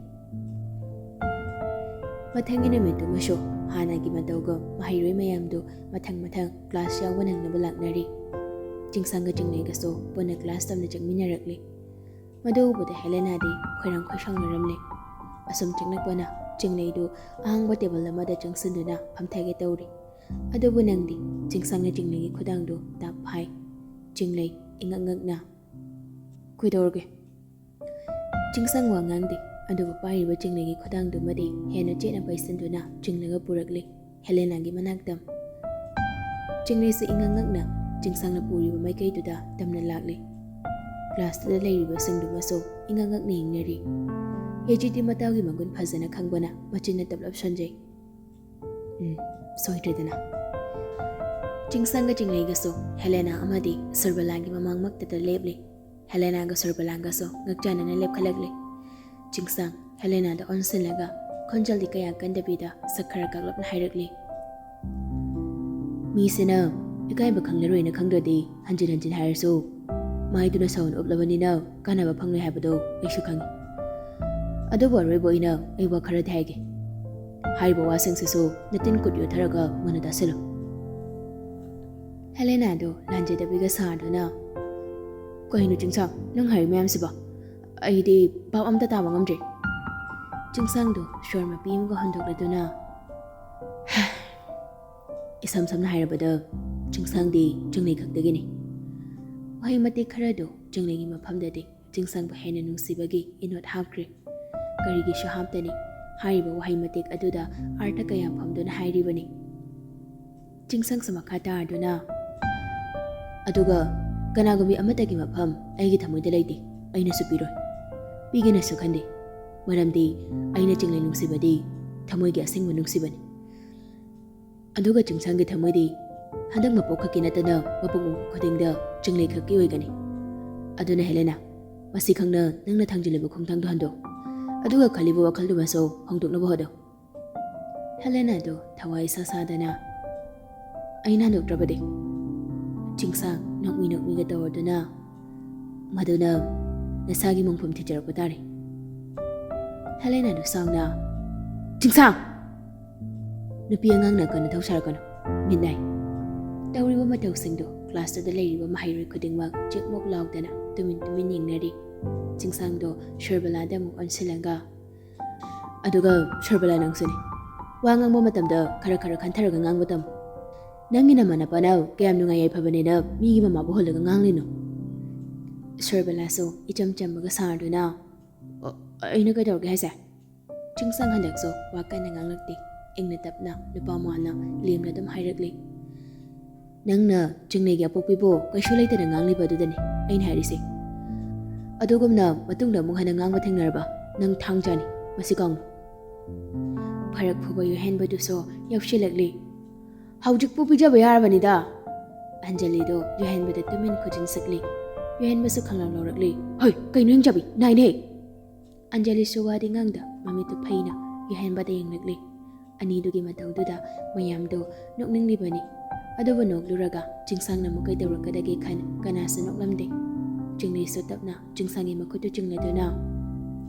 ꯃꯊꯪꯒꯤ ꯅꯨꯃꯤꯠꯇꯨꯃꯁꯨ ꯍꯥꯟꯅꯒꯤ ꯃꯇꯧꯒ ꯃꯍꯩꯔꯣꯏ ꯃꯌꯥꯝꯗꯨ ꯃꯊꯪ ꯃꯊꯪ ꯀ꯭ꯂꯥꯁ ꯌꯥꯎꯕ ꯅꯪꯅꯕ ꯂꯥꯛꯅꯔꯤ꯫ ꯆꯤꯡꯁꯥꯡꯒ ꯆꯤꯡꯂꯩꯒꯁꯨ ꯄꯨꯟꯅ ꯀ꯭ꯂꯥꯁ ꯇꯝꯅ ꯆꯪꯃꯤꯟꯅꯔꯛꯂꯤ꯫ ꯃꯗꯨ ꯎꯕꯗ ꯍꯦꯂꯦꯅꯥꯗꯤ ꯈꯣꯏꯔꯥꯡ ꯈꯣꯏꯁꯥꯎꯅꯔꯝꯂꯦ꯫ ꯑꯁꯨꯝ ꯆꯪꯂꯛꯄꯅ ꯆꯤꯡꯂꯩꯗꯨ ꯑꯍꯥꯡꯕ ꯇꯦꯕꯜ ꯑꯃꯗ ꯆꯪꯁꯤꯟꯗꯨꯅ ꯐꯝꯊꯒꯦ ꯇꯧꯔꯤ꯫ ꯑꯗꯨꯕꯨ ꯅꯪꯗꯤ? ꯆꯤꯡꯁꯥꯡꯅ ꯆꯤꯡꯂꯩꯒꯤ ꯈꯨꯗꯥꯡꯗꯨ ꯇꯥꯞ ꯐꯥꯏ꯫ ꯆꯤꯡꯂꯩ ꯏꯉꯛ ꯉꯛꯅ, "ꯀꯩꯗꯧꯔꯒꯦ?" ꯆꯤꯡꯁꯥꯡ ꯋꯥ ꯉꯥꯡꯗꯦ, ꯑꯗꯨꯕꯨ ꯄꯥꯏꯔꯤꯕ ꯆꯤꯡꯂꯩꯒꯤ ꯈꯨꯗꯥꯡꯗꯨꯃꯗꯤ ꯍꯦꯟꯅ ꯆꯦꯠꯅ ꯄꯩꯁꯤꯟꯗꯨꯅ ꯆꯤꯡꯂꯒ ꯄꯨꯔꯛꯂꯤ ꯍꯦꯂꯦꯅꯥꯒꯤ ꯃꯅꯥꯛꯇ꯫ ꯆꯤꯡꯂꯩꯁꯨ ꯏꯉꯛ ꯉꯛꯅ ꯆꯤꯡꯁꯥꯡꯅ ꯄꯨꯔꯤꯕ ꯃꯥꯏꯀꯩꯗꯨꯗ ꯇꯝꯅ ꯂꯥꯛꯂꯤ꯫ ꯀ꯭ꯂꯥꯁꯇꯨꯗ ꯂꯩꯔꯤꯕꯁꯤꯡꯗꯨꯃꯁꯨ ꯏꯉꯛ ꯉꯛꯅ ꯌꯦꯡꯅꯔꯤ꯫ ꯌꯩꯆꯦꯠꯇꯤ ꯃꯇꯥꯎꯒꯤ ꯃꯒꯨꯟ ꯐꯖꯅ ꯈꯪꯕꯅ ꯃꯆꯤꯟꯅ ꯇꯞꯂꯞ ꯁꯣꯟꯖꯩ꯫ "ꯎꯝ, ꯁꯣꯏꯗ꯭ꯔꯦꯗꯅ꯫" ꯆꯤꯡꯁꯥꯡꯒ ꯆꯤꯡꯂꯩꯒꯁꯨ ꯍꯦꯂꯦꯅꯥ ꯑꯃꯗꯤ ꯁꯨꯔꯕꯂꯥꯒꯤ ꯃꯃꯥꯡꯃꯛꯇꯗ ꯂꯦꯞꯂꯤ꯫ ꯍꯦꯂꯦꯅꯥꯒ ꯁꯨꯔꯕꯂꯥꯒꯁꯨ ꯉꯛꯆꯥꯟꯅꯅ ꯂꯦꯞꯈꯠꯂꯛꯂꯤ꯫ ꯆꯤꯡꯁꯥꯡ ꯍꯦꯂꯦꯅꯥꯗ ꯑꯣꯟꯁꯤꯜꯂꯒ ꯈꯣꯟꯖꯦꯜꯗꯤ ꯀꯌꯥ ꯀꯟꯗꯕꯤꯗ ꯁꯛ ꯈꯔ ꯀꯥꯛꯂꯞꯅ ꯍꯥꯏꯔꯛꯂꯤ, "ꯃꯤꯁꯤꯅ ꯏꯀꯥꯏꯕ ꯈꯪꯂꯔꯣꯏꯅ ꯈꯪꯗ꯭ꯔꯗꯤ ꯍꯟꯖꯤꯟ ꯍꯟꯖꯤꯟ ꯍꯥꯏꯔꯁꯨ ꯃꯥꯏꯗꯨꯅ ꯁꯥꯎꯟ ꯎꯞꯂꯕꯅꯤꯅ ꯀꯥꯟꯅꯕ ꯐꯪꯂꯣꯏ ꯍꯥꯏꯕꯗꯣ ꯑꯩꯁꯨ ꯈꯪꯏ꯫ ꯑꯗꯨꯕꯨ ꯑꯔꯣꯏꯕ ꯑꯣꯏꯅ ꯑꯩ ꯋꯥ ꯈꯔꯗꯤ ꯍꯥꯏꯒꯦ꯫ ꯍꯥꯏꯔꯤꯕ ꯋꯥꯁꯤꯡꯁꯤꯁꯨ ꯅꯇꯤꯟ ꯀꯨꯠ ꯌꯣꯠꯊꯔꯒ ꯃꯨꯟꯅ ꯇꯥꯁꯤꯜꯂꯨ꯫ ꯍꯦꯂꯦꯅꯥꯗꯨ ꯂꯥꯟꯖꯦꯗꯕꯤꯒ ꯁꯥꯗꯨꯅ, "ꯀꯩꯅꯣ ꯆꯤꯡꯁꯥꯡ, ꯅꯪ ꯍꯥꯏꯔꯤ ꯃꯌꯥꯝꯁꯤꯕꯣ? ꯑꯩꯗꯤ ꯚꯥꯞ ꯑꯝꯇ ꯇꯥꯕ ꯉꯝꯗ꯭ꯔꯦ꯫" ꯆꯤꯡꯁꯥꯡꯗꯨ ꯁꯣꯔ ꯃꯄꯤ ꯑꯃꯒ ꯍꯣꯟꯗꯣꯛꯂꯗꯨꯅ, ꯏꯁꯝ ꯁꯝꯅ ꯍꯥꯏꯔꯕꯗ, ꯆꯤꯡꯁꯥꯡꯗꯤ ꯆꯤꯡꯂꯩ ꯈꯛꯇꯒꯤꯅꯤ꯫ ꯋꯥꯍꯩ ꯃꯇꯦꯛ ꯈꯔꯗꯨ ꯆꯤꯡꯂꯩꯒꯤ ꯃꯐꯝꯗꯗꯤ ꯆꯤꯡꯁꯥꯡꯕꯨ ꯍꯦꯟꯅ ꯅꯨꯡꯁꯤꯕꯒꯤ ꯏꯅꯣꯠ ꯍꯥꯞꯈ꯭ꯔꯦ꯫ ꯀꯔꯤꯒꯤꯁꯨ ꯍꯥꯞꯇꯅꯤ, ꯍꯥꯏꯔꯤꯕ ꯋꯥꯍꯩ ꯃꯇꯦꯛ ꯑꯗꯨꯗ ꯑꯥꯔꯊ ꯀꯌꯥ ꯐꯝꯗꯨꯅ ꯍꯥꯏꯔꯤꯕꯅꯤ꯫ ꯆꯤꯡꯁꯥꯡꯁꯨ ꯃꯈꯥ ꯇꯥꯔꯗꯨꯅ, "ꯑꯗꯨꯒ ꯀꯅꯥꯒꯨꯝꯕꯤ ꯑꯃꯠꯇꯒꯤ ꯃꯐꯝ ꯑꯩꯒꯤ ꯊꯃꯣꯏꯗ ꯂꯩꯇꯦ, ꯑꯩꯅꯁꯨ ꯄꯤꯔꯣꯏ, ꯄꯤꯒꯦꯅꯁꯨ ꯈꯟꯗꯦ꯫ ꯃꯔꯝꯗꯤ ꯑꯩꯅ ꯆꯤꯡꯂꯩ ꯅꯨꯡꯁꯤꯕꯗꯤ ꯊꯃꯣꯏꯒꯤ ꯑꯁꯦꯡꯕ ꯅꯨꯡꯁꯤꯕꯅꯤ꯫ ꯑꯗꯨꯒ ꯆꯤꯡꯁꯥꯡꯒꯤ ꯊꯃꯣꯏꯗꯤ ꯍꯟꯗꯛ ꯃꯄꯣꯛ ꯈꯛꯀꯤ ꯅꯠꯇꯅ ꯃꯄꯣꯛ ꯃꯄꯣꯛ ꯈꯨꯗꯤꯡꯗ ꯆꯤꯡꯂꯩ ꯈꯛꯀꯤ ꯑꯣꯏꯒꯅꯤ꯫ ꯑꯗꯨꯅ ꯍꯦꯂꯦꯅꯥ, ꯃꯁꯤ ꯈꯪꯅ ꯅꯪꯅ ꯊꯥꯡꯖꯤꯜꯂꯤꯕ ꯈꯣꯡꯊꯥꯡꯗꯣ ꯍꯟꯗꯣꯛ꯫ ꯑꯗꯨꯒ ꯈꯜꯂꯤꯕ ꯋꯥꯈꯜꯗꯨꯃꯁꯨ ꯍꯣꯡꯗꯣꯛꯅꯕ ꯍꯣꯠꯅꯧ꯫" ꯍꯦꯂꯦꯅꯥꯗꯨ ꯊꯋꯥꯏ ꯏꯁꯥ ꯁꯥꯗꯅ, "ꯑꯩꯅ ꯍꯟꯗꯣꯛꯇ꯭ꯔꯕꯗꯤ?" ꯆꯤꯡꯁꯥꯡ ꯅꯣꯛꯃꯤ ꯅꯣꯛꯃꯤꯒ ꯇꯧꯔꯗꯨꯅ, "ꯃꯗꯨꯅ ꯅꯁꯥꯒꯤ ꯃꯣꯡꯐꯝ ꯊꯤꯖꯔꯛꯄ ꯇꯥꯔꯦ꯫" ꯍꯦꯂꯦꯅꯥꯗꯨ ꯁꯥꯎꯅ, "ꯆꯤꯡꯁꯥꯡ!" ꯅꯨꯄꯤ ꯑꯉꯥꯡꯅ ꯀꯟꯅ ꯊꯧ ꯁꯥꯔꯛꯀꯅꯨ꯫ ꯃꯤꯠ ꯅꯥꯏ꯫ ꯇꯧꯔꯤꯕ ꯃꯇꯧꯁꯤꯡꯗꯨ ꯀ꯭ꯂꯥꯁꯇꯨꯗ ꯂꯩꯔꯤꯕ ꯃꯍꯩꯔꯣꯏ ꯈꯨꯗꯤꯡꯃꯛ ꯆꯤꯛ ꯃꯣꯛ ꯂꯥꯎꯗꯅ ꯇꯨꯃꯤꯟ ꯇꯨꯃꯤꯟ ꯌꯦꯡꯅꯔꯤ꯫ ꯆꯤꯡꯁꯥꯡꯗꯣ ꯁꯣꯔꯕꯂꯥꯗ ꯑꯃꯨꯛ ꯑꯣꯟꯁꯤꯜꯂꯒ, "ꯑꯗꯨꯒ ꯁꯣꯔꯕꯂꯥ, ꯅꯪꯁꯨꯅꯤ꯫ ꯋꯥ ꯉꯥꯡꯕ ꯃꯇꯝꯗ ꯈꯔ ꯈꯔ ꯈꯟꯊꯔꯒ ꯉꯥꯡꯕ ꯇꯝꯃꯨ꯫ ꯅꯪꯒꯤ ꯅꯃꯥꯟꯅꯕꯅ ꯀꯌꯥꯝ ꯅꯨꯡꯉꯥꯏ ꯌꯥꯏꯐꯕꯅꯦꯅ ꯃꯤꯒꯤ ꯃꯃꯥꯕꯨ ꯍꯨꯜꯂꯒ ꯉꯥꯡꯂꯤꯅꯣ?" ꯁꯣꯔꯕꯂꯥꯁꯨ ꯏꯆꯝ ꯆꯝꯕꯒ ꯁꯥꯔꯗꯨꯅ, "ꯑ, ꯑꯩꯅ ꯀꯩꯗꯧꯔꯒꯦ ꯍꯥꯏꯁꯦ?" ꯆꯤꯡꯁꯥꯡ ꯍꯟꯗꯛꯁꯨ ꯋꯥ ꯀꯟꯅ ꯉꯥꯡꯂꯛꯇꯦ꯫ ꯏꯪꯅ ꯇꯞꯅ ꯅꯨꯄꯥ ꯃꯥꯅ ꯂꯦꯝꯅ ꯑꯗꯨꯝ ꯍꯥꯏꯔꯛꯂꯤ, "ꯅꯪꯅ ꯆꯤꯡꯂꯩꯒꯤ ꯑꯄꯣꯛꯄꯤꯕꯨ ꯀꯩꯁꯨ ꯂꯩꯇꯅ ꯉꯥꯡꯂꯤꯕ ꯑꯗꯨꯗꯅꯤ ꯑꯩꯅ ꯍꯥꯏꯔꯤꯁꯦ꯫ ꯑꯗꯨꯒꯨꯝꯅ ꯃꯇꯨꯡꯗ ꯑꯃꯨꯛ ꯍꯟꯅ ꯉꯥꯡꯕ ꯊꯦꯡꯅꯔꯕ ꯅꯪ ꯊꯥꯡ ꯆꯥꯅꯤ, ꯃꯁꯤ ꯀꯥꯎꯅꯨ꯫" ꯐꯔꯛ ꯐꯨꯕ ꯌꯨꯍꯦꯟꯕꯗꯨꯁꯨ ꯌꯥꯎꯁꯤꯜꯂꯛꯂꯤ꯫ "ꯍꯧꯖꯤꯛꯄꯨ ꯄꯤꯖꯕ ꯌꯥꯔꯕꯅꯤꯗ꯫" ꯑꯟꯖꯂꯤꯗꯣ ꯌꯨꯍꯦꯟꯕꯗ ꯇꯨꯃꯤꯟ ꯈꯨꯖꯤꯟ ꯁꯤꯛꯂꯤ꯫ ꯌꯨꯍꯦꯟꯕꯁꯨ ꯈꯪꯂꯥꯎ ꯂꯧꯔꯛꯂꯤ꯫ "ꯍꯣꯏ, ꯀꯩꯅꯣ ꯌꯦꯡꯆꯥꯕꯤ, ꯅꯥꯏꯅꯦ!" ꯑꯟꯖꯂꯤꯁꯨ ꯋꯥꯗꯤ ꯉꯥꯡꯗ ꯃꯃꯤꯠꯇꯨ ꯐꯩꯅ ꯌꯨꯍꯦꯟꯕꯗ ꯌꯦꯡꯂꯛꯂꯤ꯫ ꯑꯅꯤꯗꯨꯒꯤ ꯃꯇꯧꯗꯨꯗ ꯃꯌꯥꯝꯗꯣ ꯅꯣꯛꯅꯤꯡꯂꯤꯕꯅꯤ꯫ ꯑꯗꯨꯕꯨ ꯅꯣꯛꯂꯨꯔꯒ ꯆꯤꯡꯁꯥꯡꯅ ꯑꯃꯨꯛ ꯀꯩꯗꯧꯔꯛꯀꯗꯒꯦ ꯈꯟ ꯀꯅꯥꯁꯨ ꯅꯣꯛꯂꯝꯗꯦ꯫ ꯆꯤꯡꯂꯩꯁꯨ ꯇꯞꯅ ꯆꯤꯡꯁꯥꯡꯒꯤ ꯃꯈꯨꯠꯇꯨ ꯆꯤꯡꯂꯗꯨꯅ,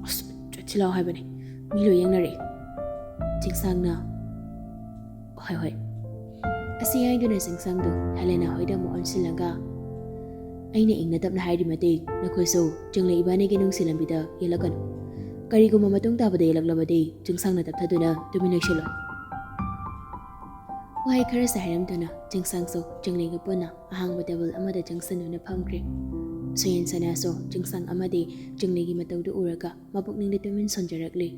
"ꯑꯁ, ꯁꯤꯜꯂꯥꯎ ꯍꯥꯏꯕꯅꯦ꯫ ꯃꯤ ꯂꯣꯏ ꯌꯦꯡꯅꯔꯦ꯫ ꯆꯤꯡꯁꯥꯡꯅ, "ꯍꯣꯏ, ꯍꯣꯏ"꯫ ꯑꯁꯤ ꯍꯥꯏꯗꯨꯅ ꯆꯤꯡꯁꯥꯡꯗꯨ ꯍꯦꯂꯦꯅꯥ ꯍꯣꯏꯗ ꯑꯃꯨꯛ ꯑꯣꯟꯁꯤꯜꯂꯒ, "ꯑꯩꯅ ꯏꯪꯅ ꯇꯞꯅ ꯍꯥꯏꯔꯤꯃꯗꯤ ꯅꯈꯣꯏꯁꯨ ꯆꯤꯡꯂꯩ ꯏꯕꯥꯅꯤꯒꯤ ꯅꯨꯡꯁꯤ ꯂꯝꯕꯤꯗ ꯌꯦꯜꯂꯛꯀꯅꯨ꯫ ꯀꯔꯤꯒꯨꯝꯕ ꯃꯇꯨꯡ ꯇꯥꯕꯗ ꯌꯦꯜꯂꯛꯂꯕꯗꯤ ꯆꯤꯡꯁꯥꯡꯅ ꯇꯞꯊꯗꯨꯅ ꯇꯨꯃꯤꯟ ꯂꯩꯁꯤꯜꯂꯣ"꯫ ꯋꯥꯍꯩ ꯈꯔꯁꯦ ꯍꯥꯏꯔꯝꯗꯨꯅ ꯆꯤꯡꯁꯥꯡꯁꯨ ꯆꯤꯡꯂꯩꯒ ꯄꯨꯟꯅ ꯑꯍꯥꯡꯕ ꯇꯦꯕꯜ ꯑꯃꯗ ꯆꯪꯁꯤꯟꯗꯨꯅ ꯐꯝꯈ꯭ꯔꯦ꯫ ꯁꯣꯌꯦꯟ ꯁꯅꯥꯁꯨ ꯆꯤꯡꯁꯥꯡ ꯑꯃꯗꯤ ꯆꯤꯡꯂꯩꯒꯤ ꯃꯇꯧꯗꯨ ꯎꯔꯒ ꯃꯄꯨꯛꯅꯤꯡꯗ ꯇꯨꯃꯤꯟ ꯁꯣꯟꯖꯔꯛꯂꯤ꯫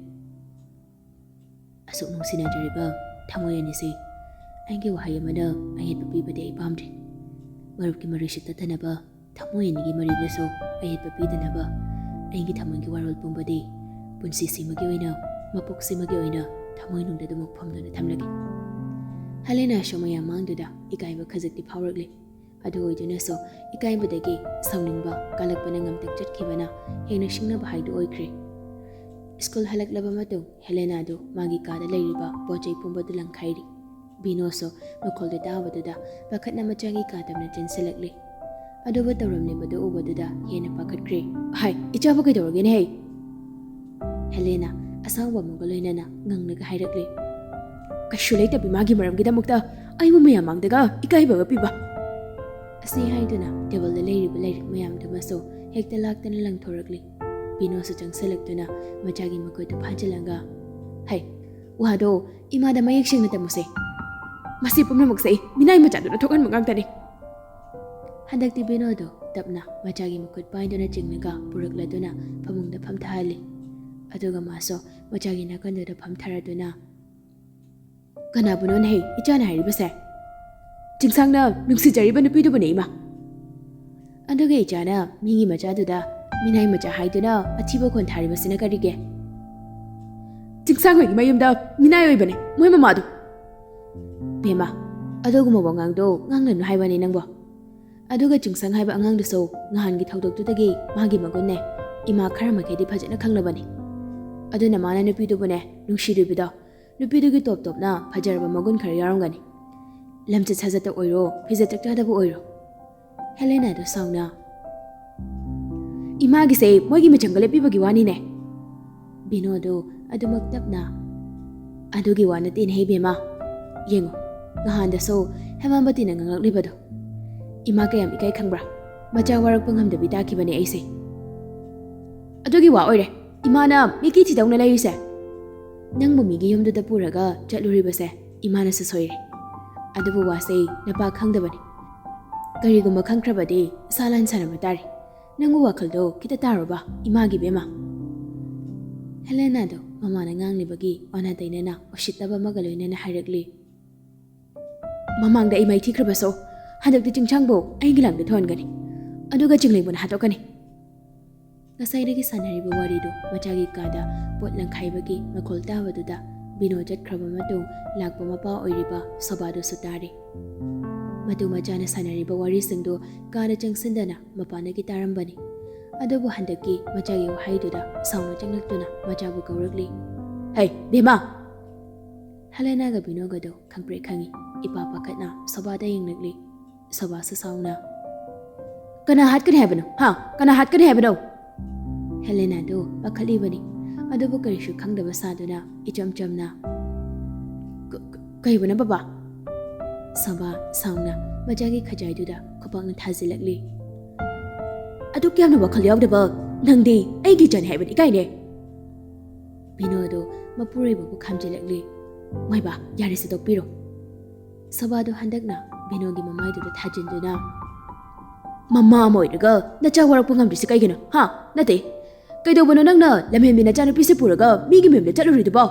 ꯑꯁꯨꯛ ꯅꯨꯡꯁꯤꯅꯖꯔꯤꯕ ꯊꯃꯣꯏ ꯑꯅꯤꯁꯤ ꯑꯩꯒꯤ ꯋꯥꯍꯩ ꯑꯃꯅ ꯑꯌꯦꯠꯄ ꯄꯤꯕꯗꯤ ꯑꯩ ꯄꯥꯝꯗ꯭ꯔꯤ꯫ ꯃꯔꯨꯞꯀꯤ ꯃꯔꯤꯁꯨ ꯇꯠꯇꯅꯕ ꯊꯃꯣꯏ ꯑꯅꯤꯒꯤ ꯃꯔꯤꯗꯁꯨ ꯑꯌꯦꯠꯄ ꯄꯤꯗꯅꯕ ꯑꯩꯒꯤ ꯊꯃꯣꯏꯒꯤ ꯋꯥꯔꯣꯜ ꯄꯨꯝꯕꯗꯤ ꯄꯨꯟꯁꯤꯁꯤꯃꯒꯤ ꯑꯣꯏꯅ, ꯃꯄꯣꯛꯁꯤꯃꯒꯤ ꯑꯣꯏꯅ ꯊꯃꯣꯏꯅꯨꯡꯗ ꯑꯗꯨꯃꯛ ꯐꯨꯝꯗꯨꯅ ꯊꯝꯂꯒꯦ꯫ ꯍꯦꯂꯦꯅꯥꯁꯨ ꯃꯌꯥꯝ ꯃꯥꯡꯗꯨꯗ ꯏꯀꯥꯏꯕ ꯈꯖꯤꯛꯇꯤ ꯐꯥꯎꯔꯛꯂꯤ꯫ ꯑꯗꯨ ꯑꯣꯏꯗꯨꯅꯁꯨ ꯏꯀꯥꯏꯕꯗꯒꯤ ꯁꯥꯎꯅꯤꯡꯕ ꯀꯜꯂꯛꯄꯅ ꯉꯝꯇꯛ ꯆꯠꯈꯤꯕꯅ ꯍꯦꯟꯅ ꯁꯤꯡꯅꯕ ꯍꯥꯏꯗꯨ ꯑꯣꯏꯈ꯭ꯔꯦ꯫ ꯁ꯭ꯀꯨꯜ ꯍꯜꯂꯛꯂꯕ ꯃꯇꯨꯡ ꯍꯦꯂꯦꯅꯥꯗꯨ ꯃꯥꯒꯤ ꯀꯥꯗ ꯂꯩꯔꯤꯕ ꯄꯣꯠ ꯆꯩ ꯄꯨꯝꯕꯗꯨ ꯂꯪꯈꯥꯏꯔꯤ꯫ ꯕꯤꯅꯣꯁꯨ ꯃꯈꯣꯜꯗꯨ ꯇꯥꯕꯗꯨꯗ ꯄꯥꯈꯠꯅ ꯃꯆꯥꯒꯤ ꯀꯥ ꯇꯝꯅ ꯆꯦꯟꯁꯤꯜꯂꯛꯂꯤ꯫ ꯑꯗꯨꯕꯨ ꯇꯧꯔꯝꯂꯤꯕꯗꯨ ꯎꯕꯗꯨꯗ ꯍꯦꯟꯅ ꯄꯥꯈꯠꯈ꯭ꯔꯦ꯫ "ꯍꯥꯏ, ꯏꯆꯥꯕꯨ ꯀꯩꯗꯧꯔꯒꯦꯅꯦ ꯍꯩ?" ꯍꯦꯂꯦꯅꯥ ꯑꯁꯥꯎꯕ ꯑꯃꯒ ꯂꯣꯏꯅꯅ ꯉꯪꯂꯒ ꯍꯥꯏꯔꯛꯂꯤ꯫ "ꯀꯩꯁꯨ ꯂꯩꯇꯕꯤ ꯃꯥꯒꯤ ꯃꯔꯝꯒꯤꯗꯃꯛꯇ ꯑꯩꯕꯨ ꯃꯌꯥꯝ ꯃꯥꯡꯗꯒ ꯏꯀꯥꯏꯕꯒ ꯄꯤꯕ!" ꯑꯁꯤ ꯍꯥꯏꯗꯨꯅ ꯇꯦꯕꯜꯗ ꯂꯩꯔꯤꯕ ꯂꯥꯏꯔꯤꯛ ꯃꯌꯥꯝꯗꯨꯃꯁꯨ ꯍꯦꯛꯇ ꯂꯥꯛꯇꯅ ꯂꯪꯊꯣꯔꯛꯂꯤ꯫ ꯕꯤꯅꯣꯁꯨ ꯆꯪꯁꯤꯜꯂꯛꯇꯨꯅ ꯃꯆꯥꯒꯤ ꯃꯈꯨꯠꯇꯨ ꯐꯥꯖꯤꯜꯂꯒ, "ꯍꯩ, ꯋꯥꯗꯣ ꯏꯃꯥꯗ ꯃꯌꯦꯛ ꯁꯦꯡꯅ ꯇꯝꯃꯨꯁꯦ꯫ ꯃꯁꯤ ꯄꯨꯝꯅꯃꯛꯁꯦ ꯑꯩ ꯃꯤꯅꯥꯏ ꯃꯆꯥꯗꯨꯅ ꯊꯣꯛꯍꯟꯕ ꯉꯥꯛꯇꯅꯤ"꯫ ꯍꯟꯗꯛꯇꯤ ꯕꯤꯅꯣꯗꯣ ꯇꯞꯅ ꯃꯆꯥꯒꯤ ꯃꯈꯨꯠ ꯄꯥꯏꯗꯨꯅ ꯆꯤꯡꯂꯒ ꯄꯨꯔꯛꯂꯗꯨꯅ ꯐꯃꯨꯡꯗ ꯐꯝꯊꯍꯜꯂꯤ꯫ ꯑꯗꯨꯒ ꯃꯥꯁꯨ ꯃꯆꯥꯒꯤ ꯅꯥꯀꯟꯗꯨꯗ ꯐꯝꯊꯔꯗꯨꯅ, "ꯀꯅꯥꯕꯨꯅꯣꯅꯦꯍꯦ ꯏꯆꯥꯅ ꯍꯥꯏꯔꯤꯕꯁꯦ? ꯆꯤꯡꯁꯥꯡꯅ ꯅꯨꯡꯁꯤꯖꯔꯤꯕ ꯅꯨꯄꯤꯗꯨꯕꯨꯅꯦ, ꯏꯃꯥ꯫ ꯑꯗꯨꯒ ꯏꯆꯥꯅ ꯃꯤꯒꯤ ꯃꯆꯥꯗꯨꯗ ꯃꯤꯅꯥꯏ ꯃꯆꯥ ꯍꯥꯏꯗꯨꯅ ꯑꯊꯤꯕ ꯈꯣꯟ ꯊꯥꯔꯤꯕꯁꯤꯅ ꯀꯔꯤꯒꯤ? ꯆꯤꯡꯁꯥꯡ ꯍꯣꯏꯒꯤ ꯃꯌꯨꯝꯗ ꯃꯤꯅꯥꯏ ꯑꯣꯏꯕꯅꯦ ꯃꯣꯏ ꯃꯃꯥꯗꯣ"꯫ ꯕꯦꯝꯃ, ꯑꯗꯨꯒꯨꯝꯕ ꯋꯥꯉꯥꯡꯗꯣ ꯉꯥꯡꯂꯅꯨ ꯍꯥꯏꯕꯅꯤ ꯅꯪꯕꯣ꯫ ꯑꯗꯨꯒ ꯆꯤꯡꯁꯥꯡ ꯍꯥꯏꯕ ꯑꯉꯥꯡꯗꯨꯁꯨ ꯅꯍꯥꯟꯒꯤ ꯊꯧꯗꯣꯛꯇꯨꯗꯒꯤ ꯃꯥꯒꯤ ꯃꯒꯨꯟꯅꯦ ꯏꯃꯥ ꯈꯔ ꯃꯈꯩꯗꯤ ꯐꯖꯅ ꯈꯪꯂꯕꯅꯤ꯫ ꯑꯗꯨꯅ ꯃꯥꯅ ꯅꯨꯄꯤꯗꯨꯕꯨꯅꯦ ꯅꯨꯡꯁꯤꯔꯤꯕꯗꯣ, ꯅꯨꯄꯤꯗꯨꯒꯤ ꯇꯣꯞ ꯇꯣꯞꯅ ꯐꯖꯔꯕ ꯃꯒꯨꯟ ꯈꯔ ꯌꯥꯎꯔꯝꯒꯅꯤ꯫ ꯂꯝꯆꯠ ꯁꯥꯖꯠꯇ ꯑꯣꯏꯔꯣ, ꯐꯤꯖꯦꯠ ꯆꯛꯆꯥꯗꯕꯨ ꯑꯣꯏꯔꯣ꯫ ꯍꯦꯂꯦꯅꯥꯗꯣ ꯁꯥꯎꯅ, "ꯏꯃꯥꯒꯤꯁꯦ ꯃꯣꯏꯒꯤ ꯃꯤꯆꯪꯒ ꯂꯦꯞꯄꯤꯕꯒꯤ ꯋꯥꯅꯤꯅꯦ"꯫ ꯕꯤꯅꯣꯗꯨ ꯑꯗꯨꯃꯛ ꯇꯞꯅ, "ꯑꯗꯨꯒꯤ ꯋꯥ ꯅꯠꯇꯦꯅꯦꯍꯦ ꯕꯦꯝꯃ꯫ ꯌꯦꯡꯉꯣ, ꯅꯍꯥꯟꯗꯁꯨ ꯍꯦꯃꯥꯕꯇꯤꯅ ꯉꯥꯡꯂꯛꯂꯤꯕꯗꯣ꯫ ꯏꯃꯥ ꯀꯌꯥꯝ ꯏꯀꯥꯏ ꯈꯪꯕ꯭ꯔꯥ? ꯃꯆꯥ ꯋꯥꯔꯛꯄ ꯉꯝꯗꯕꯤ ꯇꯥꯈꯤꯕꯅꯦ ꯑꯩꯁꯦ꯫ ꯑꯗꯨꯒꯤ ꯋꯥ ꯑꯣꯏꯔꯦ ꯏꯃꯥꯅ ꯃꯤꯀꯤ ꯊꯤꯗꯧꯅ ꯂꯩꯔꯤꯁꯦ꯫ ꯅꯪꯕꯨ ꯃꯤꯒꯤ ꯌꯨꯝꯗꯨꯗ ꯄꯨꯔꯒ ꯆꯠꯂꯨꯔꯤꯕꯁꯦ ꯏꯃꯥꯅꯁꯨ ꯁꯣꯏꯔꯦ꯫ ꯑꯗꯨꯕꯨ ꯋꯥꯁꯦ ꯅꯄꯥ ꯈꯪꯗꯕꯅꯤ꯫ ꯀꯔꯤꯒꯨꯝꯕ ꯈꯪꯈ꯭ꯔꯕꯗꯤ ꯁꯥꯂꯥꯟ ꯁꯥꯟꯅꯕ ꯇꯥꯔꯦ꯫ ꯅꯪꯕꯨ ꯋꯥꯈꯜꯗꯣ ꯈꯤꯇ ꯇꯥꯔꯣꯕ, ꯏꯃꯥꯒꯤ ꯕꯦꯝꯃ꯫" ꯍꯦꯂꯦꯅꯥꯗꯣ ꯃꯃꯥꯅ ꯉꯥꯡꯂꯤꯕꯒꯤ ꯑꯣꯟꯅ ꯇꯩꯅꯅ ꯎꯁꯤꯠꯇꯕ ꯑꯃꯒ ꯂꯣꯏꯅꯅ ꯍꯥꯏꯔꯛꯂꯤ꯫ "ꯃꯃꯥꯡꯗ ꯑꯩ ꯃꯥꯏ ꯊꯤꯈ꯭ꯔꯕꯁꯨ ꯍꯟꯗꯛꯇꯤ ꯆꯤꯡꯁꯥꯡꯕꯨ ꯑꯩꯒꯤ ꯂꯥꯡꯗ ꯊꯣꯟꯒꯅꯤ꯫ ꯑꯗꯨꯒ ꯆꯤꯡꯂꯩꯕꯨꯅ ꯍꯥꯠꯇꯣꯛꯀꯅꯤ꯫" ꯉꯁꯥꯏꯗꯒꯤ ꯁꯥꯟꯅꯔꯤꯕ ꯋꯥꯔꯤꯗꯨ ꯃꯆꯥꯒꯤ ꯀꯥꯗ ꯄꯣꯠ ꯂꯪꯈꯥꯏꯕꯒꯤ ꯃꯈꯣꯜ ꯇꯥꯕꯗꯨꯗ ꯕꯤꯅꯣ ꯆꯠꯈ꯭ꯔꯕ ꯃꯇꯨꯡ ꯂꯥꯛꯄ ꯃꯄꯥ ꯑꯣꯏꯔꯤꯕ ꯁꯣꯕꯥꯗꯨꯁꯨ ꯇꯥꯔꯤ꯫ ꯃꯇꯨ ꯃꯆꯥꯅ ꯁꯥꯟꯅꯔꯤꯕ ꯋꯥꯔꯤꯁꯤꯡꯗꯨ ꯀꯥꯗ ꯆꯪꯁꯤꯟꯗꯅ ꯃꯄꯥꯟꯗꯒꯤ ꯇꯥꯔꯝꯕꯅꯤ꯫ ꯑꯗꯨꯕꯨ ꯍꯟꯗꯛꯀꯤ ꯃꯆꯥꯒꯤ ꯋꯥꯍꯩꯗꯨꯗ ꯁꯥꯎꯅ ꯆꯪꯂꯛꯇꯨꯅ ꯃꯆꯥꯕꯨ ꯀꯧꯔꯛꯂꯤ꯫ "ꯍꯩ, ꯕꯦꯝꯃ!" ꯍꯦꯂꯦꯅꯥꯒ ꯕꯤꯅꯣꯒꯗꯣ ꯈꯪꯄ꯭ꯔꯦꯛ ꯈꯪꯉꯤ꯫ ꯏꯄꯥ ꯄꯥꯈꯠꯅ ꯁꯣꯕꯥꯗ ꯌꯦꯡꯂꯛꯂꯤ꯫ ꯁꯣꯕꯥꯁꯨ ꯁꯥꯎꯅ, "ꯀꯅꯥ ꯍꯥꯠꯀꯅꯤ ꯍꯥꯏꯕꯅꯣ? ꯍꯥ? ꯀꯅꯥ ꯍꯥꯠꯀꯅꯤ ꯍꯥꯏꯕꯅꯣ?" ꯍꯦꯂꯦꯅꯥꯗꯨ ꯄꯥꯈꯠꯂꯤꯕꯅꯤ꯫ ꯑꯗꯨꯕꯨ ꯀꯔꯤꯁꯨ ꯈꯪꯗꯕ ꯁꯥꯗꯨꯅ ꯏꯆꯝ ꯆꯝꯅ, "ꯀ-, ꯀ-, ꯀꯩꯕꯨꯅꯣ ꯕꯕꯥ?" ꯁꯣꯕꯥ ꯁꯥꯎꯅ ꯃꯆꯥꯒꯤ ꯈꯖꯥꯏꯗꯨꯗ ꯈꯨꯄꯥꯛꯅ ꯊꯥꯖꯤꯜꯂꯛꯂꯤ꯫ "ꯑꯗꯨꯛ ꯌꯥꯝꯅ ꯋꯥꯈꯜ ꯌꯥꯎꯗꯕ ꯅꯪꯗꯤ ꯑꯩꯒꯤ ꯏꯆꯥꯅꯤ ꯍꯥꯏꯕꯗꯤ ꯏꯀꯥꯏꯅꯦ꯫" ꯕꯤꯅꯣꯗꯨ ꯃꯄꯨꯔꯣꯏꯕꯕꯨ ꯈꯥꯝꯖꯤꯜꯂꯛꯂꯤ꯫ "ꯃꯥꯏꯕ, ꯌꯥꯔꯦꯁꯦ, ꯇꯣꯛꯄꯤꯔꯣ꯫" ꯁꯣꯕꯥꯗꯨ ꯍꯟꯗꯛꯅ ꯕꯤꯅꯣꯒꯤ ꯃꯃꯥꯏꯗꯨꯗ ꯊꯥꯖꯤꯟꯗꯨꯅ, "ꯃꯃꯥ ꯑꯃ ꯑꯣꯏꯔꯒ ꯅꯆꯥ ꯋꯥꯔꯛꯄ ꯉꯝꯗ꯭ꯔꯤꯁꯤ ꯀꯩꯒꯤꯅꯣ, ꯍꯥ? ꯅꯠꯇꯦ, ꯀꯩꯗꯧꯕꯅꯣ ꯅꯪꯅ ꯂꯝꯍꯦꯟꯕꯤ ꯅꯆꯥꯅꯨꯄꯤꯁꯦ ꯄꯨꯔꯒ ꯃꯤꯒꯤ ꯃꯌꯨꯝꯗ ꯆꯠꯂꯨꯔꯤꯗꯨꯕꯣ?"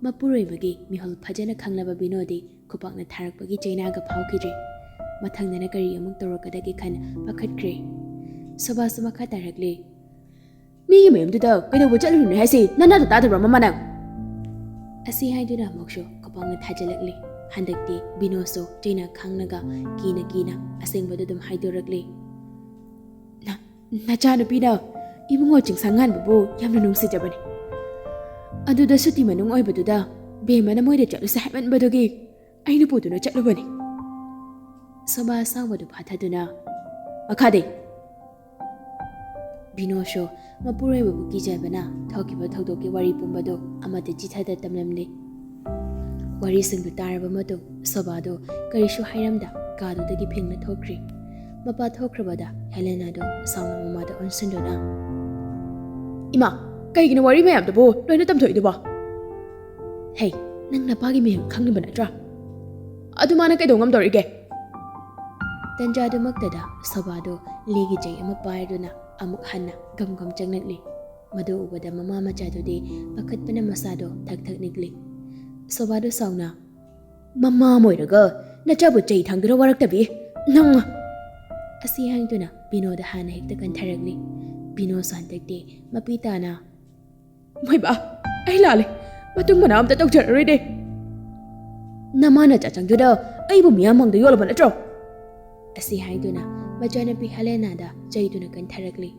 ꯃꯄꯨꯔꯣꯏꯕꯒꯤ ꯃꯤꯍꯨꯜ ꯐꯖꯅ ꯈꯪꯂꯕ ꯕꯤꯅꯣꯗꯤ ꯈꯨꯄꯥꯛꯅ ꯊꯥꯔꯛꯄꯒꯤ ꯆꯩꯅꯥꯒ ꯐꯥꯎꯈꯤꯗ꯭ꯔꯦ꯫ ꯃꯊꯪꯗꯅ ꯀꯔꯤ ꯑꯃꯨꯛ ꯇꯧꯔꯛꯀꯗꯒꯦ ꯈꯟ ꯄꯥꯈꯠꯈ꯭ꯔꯦ꯫ ꯁꯣꯕꯥꯁꯨ ꯃꯈꯥ ꯇꯥꯔꯛꯂꯤ꯫ "ꯃꯤꯒꯤ ꯃꯌꯨꯝꯗꯨꯗ ꯀꯩꯗꯧꯕ ꯆꯠꯂꯨꯔꯤꯅꯣ ꯍꯥꯏꯁꯤ? ꯅꯅꯥꯗꯣ ꯇꯥꯗꯕ꯭ꯔꯣ, ꯃꯃꯥ, ꯅꯪ?" ꯑꯁꯤ ꯍꯥꯏꯗꯨꯅ ꯑꯃꯨꯛꯁꯨ ꯈꯨꯄꯥꯛꯅ ꯊꯥꯖꯤꯜꯂꯛꯂꯤ꯫ ꯍꯟꯗꯛꯇꯤ ꯕꯤꯅꯣꯁꯨ ꯆꯩꯅ ꯈꯥꯡꯂꯒ ꯀꯤꯅ ꯀꯤꯅ ꯑꯁꯦꯡꯕꯗꯨ ꯑꯗꯨꯝ ꯍꯥꯏꯗꯣꯔꯛꯂꯤ꯫ "ꯅ-, ꯅꯆꯥꯅꯨꯄꯤꯅ ꯏꯕꯨꯡꯉꯣ ꯆꯤꯡꯁꯥꯡ ꯉꯥꯟꯕꯕꯨ ꯌꯥꯝꯅ ꯅꯨꯡꯁꯤꯖꯕꯅꯤ꯫ ꯑꯗꯨꯗ ꯁꯨꯇꯤ ꯃꯅꯨꯡ ꯑꯣꯏꯕꯗꯨꯗ ꯕꯦꯝꯃꯅ ꯃꯣꯏꯗ ꯆꯠꯂꯨꯁꯦ ꯍꯥꯏꯃꯟꯕꯗꯨꯒꯤ ꯑꯩꯅ ꯄꯨꯗꯨꯅ ꯆꯠꯂꯨꯕꯅꯤ꯫" ꯁꯣꯕꯥ ꯑꯁꯥꯎꯕꯗꯨ ꯐꯥꯊꯗꯨꯅ, "ꯃꯈꯥꯗꯤ?" ꯕꯤꯅꯣꯁꯨ ꯃꯄꯨꯔꯣꯏꯕꯕꯨ ꯀꯤꯖꯕꯅ ꯊꯣꯛꯈꯤꯕ ꯊꯧꯗꯣꯛꯀꯤ ꯋꯥꯔꯤ ꯄꯨꯝꯕꯗꯨ ꯑꯃꯠꯇ ꯆꯤꯊꯗ ꯇꯝꯂꯝꯂꯤ꯫ ꯋꯥꯔꯤꯁꯤꯡꯗꯨ ꯇꯥꯔꯕ ꯃꯇꯨꯡ ꯁꯣꯚꯥꯗꯨ ꯀꯔꯤꯁꯨ ꯍꯥꯏꯔꯝꯗ ꯀꯥꯗꯨꯗꯒꯤ ꯐꯤꯡꯅ ꯊꯣꯛꯈ꯭ꯔꯤ꯫ ꯃꯄꯥ ꯊꯣꯛꯈ꯭ꯔꯕꯗ ꯍꯦꯂꯦꯅꯥꯗꯨ ꯁꯥꯎꯅ ꯃꯃꯥꯗ ꯑꯣꯟꯁꯤꯟꯗꯨꯅ, "ꯏꯃꯥ, ꯀꯩꯒꯤꯅꯣ ꯋꯥꯔꯤ ꯃꯌꯥꯝꯗꯨꯕꯨ ꯂꯣꯏꯅ ꯇꯝꯊꯣꯛꯏꯗꯨꯕꯣ? ꯍꯦ, ꯅꯪ ꯅꯄꯥꯒꯤ ꯃꯤꯡ ꯈꯪꯉꯤꯕ ꯅꯠꯇ꯭ꯔꯥ? ꯑꯗꯨ ꯃꯥꯅ ꯀꯩꯗꯧ ꯉꯝꯗꯧꯔꯤꯒꯦ?" ꯇꯟꯖꯥꯗꯨꯃꯛꯇꯗ ꯁꯣꯚꯥꯗꯨ ꯂꯤꯒꯤ ꯆꯩ ꯑꯃ ꯄꯥꯏꯗꯨꯅ ꯑꯃꯨꯛ ꯍꯟꯅ ꯒꯝ ꯒꯝ ꯆꯪꯂꯛꯂꯤ꯫ ꯃꯗꯨ ꯎꯕꯗ ꯃꯃꯥ ꯃꯆꯥꯗꯨꯗꯤ ꯄꯥꯈꯠꯄꯅ ꯃꯁꯥꯗꯣ ꯊꯛ ꯊꯛ ꯅꯤꯛꯂꯤ꯫ ꯁꯣꯚꯥꯗꯨ ꯁꯥꯎꯅ, "ꯃꯃꯥ ꯑꯃ ꯑꯣꯏꯔꯒ ꯅꯆꯥꯕꯨ ꯆꯩ ꯊꯥꯡꯗꯨꯅ ꯋꯥꯔꯛꯇꯕꯤ, ꯅꯪ!" ꯑꯁꯤ ꯍꯥꯏꯗꯨꯅ ꯕꯤꯅꯣꯗ ꯍꯥꯟꯅ ꯍꯦꯛꯇ ꯀꯟꯊꯔꯛꯂꯤ꯫ ꯕꯤꯅꯣꯁꯨ ꯍꯟꯗꯛꯇꯤ ꯃꯄꯤ ꯇꯥꯅ, "ꯃꯣꯏꯕꯥ, ꯑꯩ ꯂꯥꯜꯂꯦ꯫ ꯃꯇꯨꯡ ꯃꯅꯥꯎ ꯑꯝꯇ ꯇꯧꯖꯔꯔꯣꯏꯗꯦ꯫ ꯅꯃꯥ ꯅꯆꯥ ꯆꯪꯗꯨꯅ ꯑꯩꯕꯨ ꯃꯤꯌꯥꯝ ꯃꯥꯡꯗ ꯌꯣꯜꯂꯕ ꯅꯠꯇ꯭ꯔꯣ?" ꯑꯁꯤ ꯍꯥꯏꯗꯨꯅ ꯃꯆꯥꯅꯨꯄꯤ ꯍꯦꯂꯦꯅꯥꯗ ꯆꯩꯗꯨꯅ ꯀꯟꯊꯔꯛꯂꯤ꯫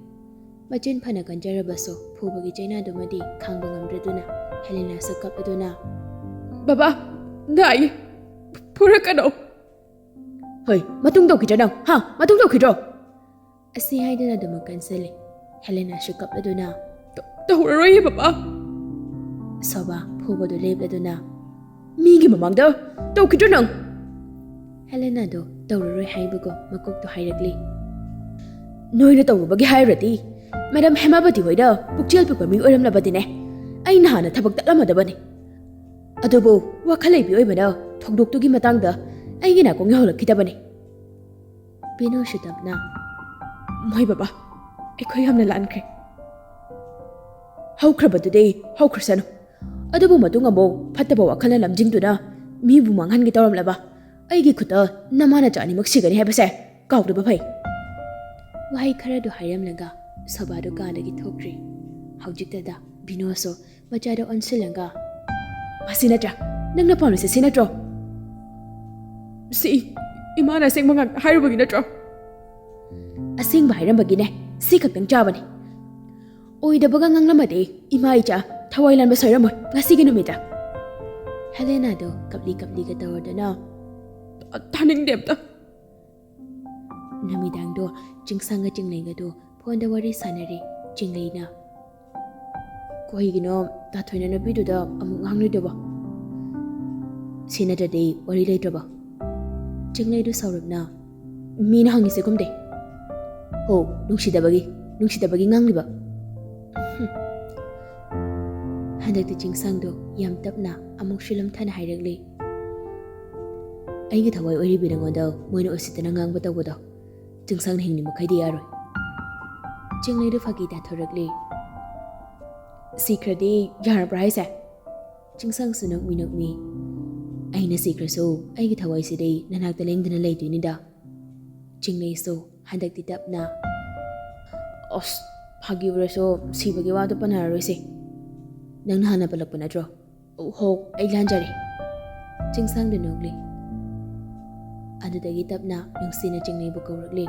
ꯃꯆꯤꯟ ꯐꯅ ꯀꯟꯖꯔꯕꯁꯨ ꯐꯨꯕꯒꯤ ꯆꯩꯅꯥꯗꯨꯃꯗꯤ ꯈꯥꯡꯕ ꯉꯝꯗ꯭ꯔꯗꯨꯅ ꯍꯦꯂꯦꯅꯥꯁꯨ ꯀꯞꯂꯗꯨꯅ, "ꯕꯕꯥ, ꯅꯥꯏ, ꯐꯨꯔꯛꯀꯅꯣ!" "ꯍꯣꯏ, ꯃꯇꯨꯡ ꯇꯧꯈꯤꯗ꯭ꯔꯣ ꯅꯪ? ꯍꯥ? ꯃꯇꯨꯡ ꯇꯧꯈꯤꯗ꯭ꯔꯣ?" ꯑꯁꯤ ꯍꯥꯏꯗꯨꯅ ꯑꯗꯨꯃꯛ ꯀꯟꯁꯤꯜꯂꯤ꯫ ꯍꯦꯂꯦꯅꯥꯁꯨ ꯀꯞꯂꯗꯨꯅ, "ꯇꯧ-, ꯇꯧꯔꯔꯣꯏꯌꯦ, ꯕꯕꯥ!" ꯁꯣꯚꯥ ꯐꯨꯕꯗꯨ ꯂꯦꯞꯂꯗꯨꯅ, "ꯃꯤꯒꯤ ꯃꯃꯥꯡꯗ ꯇꯧꯈꯤꯗ꯭ꯔꯣ ꯅꯪ?" ꯍꯦꯂꯦꯅꯥꯗꯣ ꯇꯧꯔꯔꯣꯏ ꯍꯥꯏꯕꯒꯨꯝ ꯃꯀꯣꯛꯇꯣ ꯍꯥꯏꯔꯛꯂꯤ꯫ "ꯅꯣꯏꯅ ꯇꯧꯔꯨꯕꯒꯤ ꯍꯥꯏꯔꯨꯔꯗꯤ, ꯃꯦꯗꯥꯝ ꯍꯦꯃꯥꯕꯇꯤ ꯍꯣꯏꯅ ꯄꯨꯛꯆꯦꯜ ꯄꯤꯛꯄ ꯃꯤ ꯑꯣꯏꯔꯝꯂꯕꯗꯤꯅꯦ, ꯑꯩ ꯅꯍꯥꯟꯅ ꯊꯕꯛ ꯇꯠꯂꯝꯃꯗꯕꯅꯤ꯫ ꯑꯗꯨꯕꯨ ꯋꯥꯈꯜ ꯂꯩꯕꯤ ꯑꯣꯏꯕꯅ ꯊꯧꯗꯣꯛꯇꯨꯒꯤ ꯃꯇꯥꯡꯗ ꯑꯩꯒꯤ ꯅꯥꯀꯣꯡ ꯌꯧꯍꯜꯂꯛꯈꯤꯗꯕꯅꯤ꯫" ꯕꯤꯅꯣꯁꯨ ꯇꯞꯅ, "ꯃꯣꯏ ꯕꯕꯥ, ꯑꯩꯈꯣꯏ ꯌꯥꯝꯅ ꯂꯥꯟꯈ꯭ꯔꯦ꯫ ꯍꯧꯈ꯭ꯔꯕꯗꯨꯗꯤ ꯍꯧꯈ꯭ꯔꯁꯅꯨ꯫ ꯑꯗꯨꯕꯨ ꯃꯇꯨꯡ ꯑꯃꯨꯛ ꯐꯠꯇꯕ ꯋꯥꯈꯜꯅ ꯂꯝꯖꯤꯡꯗꯨꯅ ꯃꯤꯕꯨ ꯃꯥꯡꯍꯟꯒꯦ ꯇꯧꯔꯝꯂꯕ ꯑꯩꯒꯤ ꯈꯨꯠꯇ ꯅꯃꯥ ꯅꯆꯥ ꯑꯅꯤꯃꯛ ꯁꯤꯒꯅꯤ ꯍꯥꯏꯕꯁꯦ ꯀꯥꯎꯗꯕ ꯐꯩ꯫" ꯋꯥꯍꯩ ꯈꯔꯗꯨ ꯍꯥꯏꯔꯝꯂꯒ ꯁꯣꯚꯥꯗꯨ ꯀꯥꯗꯒꯤ ꯊꯣꯛꯈ꯭ꯔꯤ꯫ ꯍꯧꯖꯤꯛꯇꯗ ꯕꯤꯅꯣꯁꯨ ꯃꯆꯥꯗ ꯑꯣꯟꯁꯤꯜꯂꯒ, "ꯃꯁꯤ ꯅꯠꯇ꯭ꯔꯥ? ꯅꯪꯅ ꯄꯥꯝꯂꯤꯁꯦ ꯁꯤ ꯅꯠꯇ꯭ꯔꯣ?" "ꯁꯤ ꯏꯃꯥꯅ ꯑꯁꯦꯡꯕ ꯉꯥꯛꯇ ꯍꯥꯏꯔꯨꯕꯒꯤ ꯅꯠꯇ꯭ꯔꯣ?" "ꯑꯁꯦꯡꯕ ꯍꯥꯏꯔꯝꯕꯒꯤꯅꯦ꯫ ꯁꯤ ꯈꯛꯇꯪ ꯆꯥꯕꯅꯦ꯫ ꯑꯣꯏꯗꯕꯒ ꯉꯥꯡꯂꯝꯃꯗꯤ ꯏꯃꯥ ꯏꯆꯥ ꯊꯋꯥꯏ ꯂꯥꯟꯕ ꯁꯣꯏꯔꯝꯃꯣꯏ ꯉꯁꯤꯒꯤ ꯅꯨꯃꯤꯠꯇ꯫" ꯍꯦꯂꯦꯅꯥꯗꯣ ꯀꯞꯂꯤ ꯀꯞꯂꯤꯒ ꯇꯧꯔꯗꯅ, "ꯇꯥ-, ꯇꯥꯅꯤꯡꯗꯦ ꯑꯝꯇ꯫" ꯅꯨꯃꯤꯗꯥꯡꯗꯣ ꯆꯤꯡꯁꯥꯡꯒ ꯆꯤꯡꯂꯦꯟꯒꯗꯣ ꯐꯣꯟꯗ ꯋꯥꯔꯤ ꯁꯥꯟꯅꯔꯤ ꯆꯤꯡꯂꯩꯅ꯫ "ꯀꯩꯒꯤꯅꯣ ꯇꯥꯊꯣꯏꯅ ꯅꯨꯄꯤꯗꯨꯗ ꯑꯃꯨꯛ ꯉꯥꯡꯂꯣꯏꯗꯕ? ꯁꯤ ꯅꯠꯇ꯭ꯔꯗꯤ ꯋꯥꯔꯤ ꯂꯩꯇ꯭ꯔꯕ?" ꯆꯤꯡꯂꯩꯗꯨ ꯁꯥꯎꯔꯞꯅ, "ꯃꯤꯅ ꯍꯪꯉꯤꯁꯦ ꯈꯨꯝꯗꯦ꯫ ꯍꯣ, ꯅꯨꯡꯁꯤꯗꯕꯒꯤ, ꯅꯨꯡꯁꯤꯗꯕꯒꯤ ꯉꯥꯡꯂꯤꯕ?" ꯍꯨꯝ꯫ ꯍꯟꯗꯛꯇꯤ ꯆꯤꯡꯁꯥꯡꯗꯣ ꯌꯥꯝ ꯇꯞꯅ ꯑꯃꯨꯛꯁꯨ ꯂꯨꯝꯊꯅ ꯍꯥꯏꯔꯛꯂꯤ, "ꯑꯩꯒꯤ ꯊꯋꯥꯏ ꯑꯣꯏꯔꯤꯕꯤ ꯅꯉꯣꯟꯗ ꯃꯣꯏꯅ ꯎꯁꯤꯠꯇꯅ ꯉꯥꯡꯕ ꯇꯧꯕꯗꯣ ꯆꯤꯡꯁꯥꯡꯅ ꯍꯤꯡꯂꯤ ꯃꯈꯩꯗꯤ ꯌꯥꯔꯣꯏ꯫" ꯆꯤꯡꯂꯩꯗꯨ ꯐꯥꯒꯤ ꯇꯥꯊꯣꯔꯛꯂꯤ, "ꯁꯤꯈ꯭ꯔꯗꯤ ꯌꯥꯔꯕ꯭ꯔꯥ ꯍꯥꯏꯁꯦ?" ꯆꯤꯡꯁꯥꯡꯁꯨ ꯅꯣꯛꯃꯤ ꯅꯣꯛꯃꯤ, "ꯑꯩꯅ ꯁꯤꯈ꯭ꯔꯁꯨ ꯑꯩꯒꯤ ꯊꯋꯥꯏꯁꯤꯗꯤ ꯅꯅꯥꯛꯇ ꯂꯦꯡꯗꯅ ꯂꯩꯗꯣꯏꯅꯤꯗ꯫" ꯆꯤꯡꯂꯩꯁꯨ ꯍꯟꯗꯛꯇꯤ ꯇꯞꯅ, "ꯑꯁ, ꯐꯥꯒꯤ ꯑꯣꯏꯔꯁꯨ ꯁꯤꯕꯒꯤ ꯋꯥꯗꯣ ꯄꯟꯅꯔꯔꯣꯏꯁꯦ꯫ ꯅꯪꯅ ꯍꯥꯟꯅ ꯄꯜꯂꯛꯄ ꯅꯠꯇ꯭ꯔꯣ? ꯍꯣ, ꯑꯩ ꯂꯥꯟꯖꯔꯦ꯫" ꯆꯤꯡꯁꯥꯡꯗ ꯅꯣꯛꯂꯤ꯫ ꯑꯗꯨꯗꯒꯤ ꯇꯞꯅ ꯅꯨꯡꯁꯤꯅ ꯆꯤꯡꯂꯩꯕꯨ ꯀꯧꯔꯛꯂꯤ,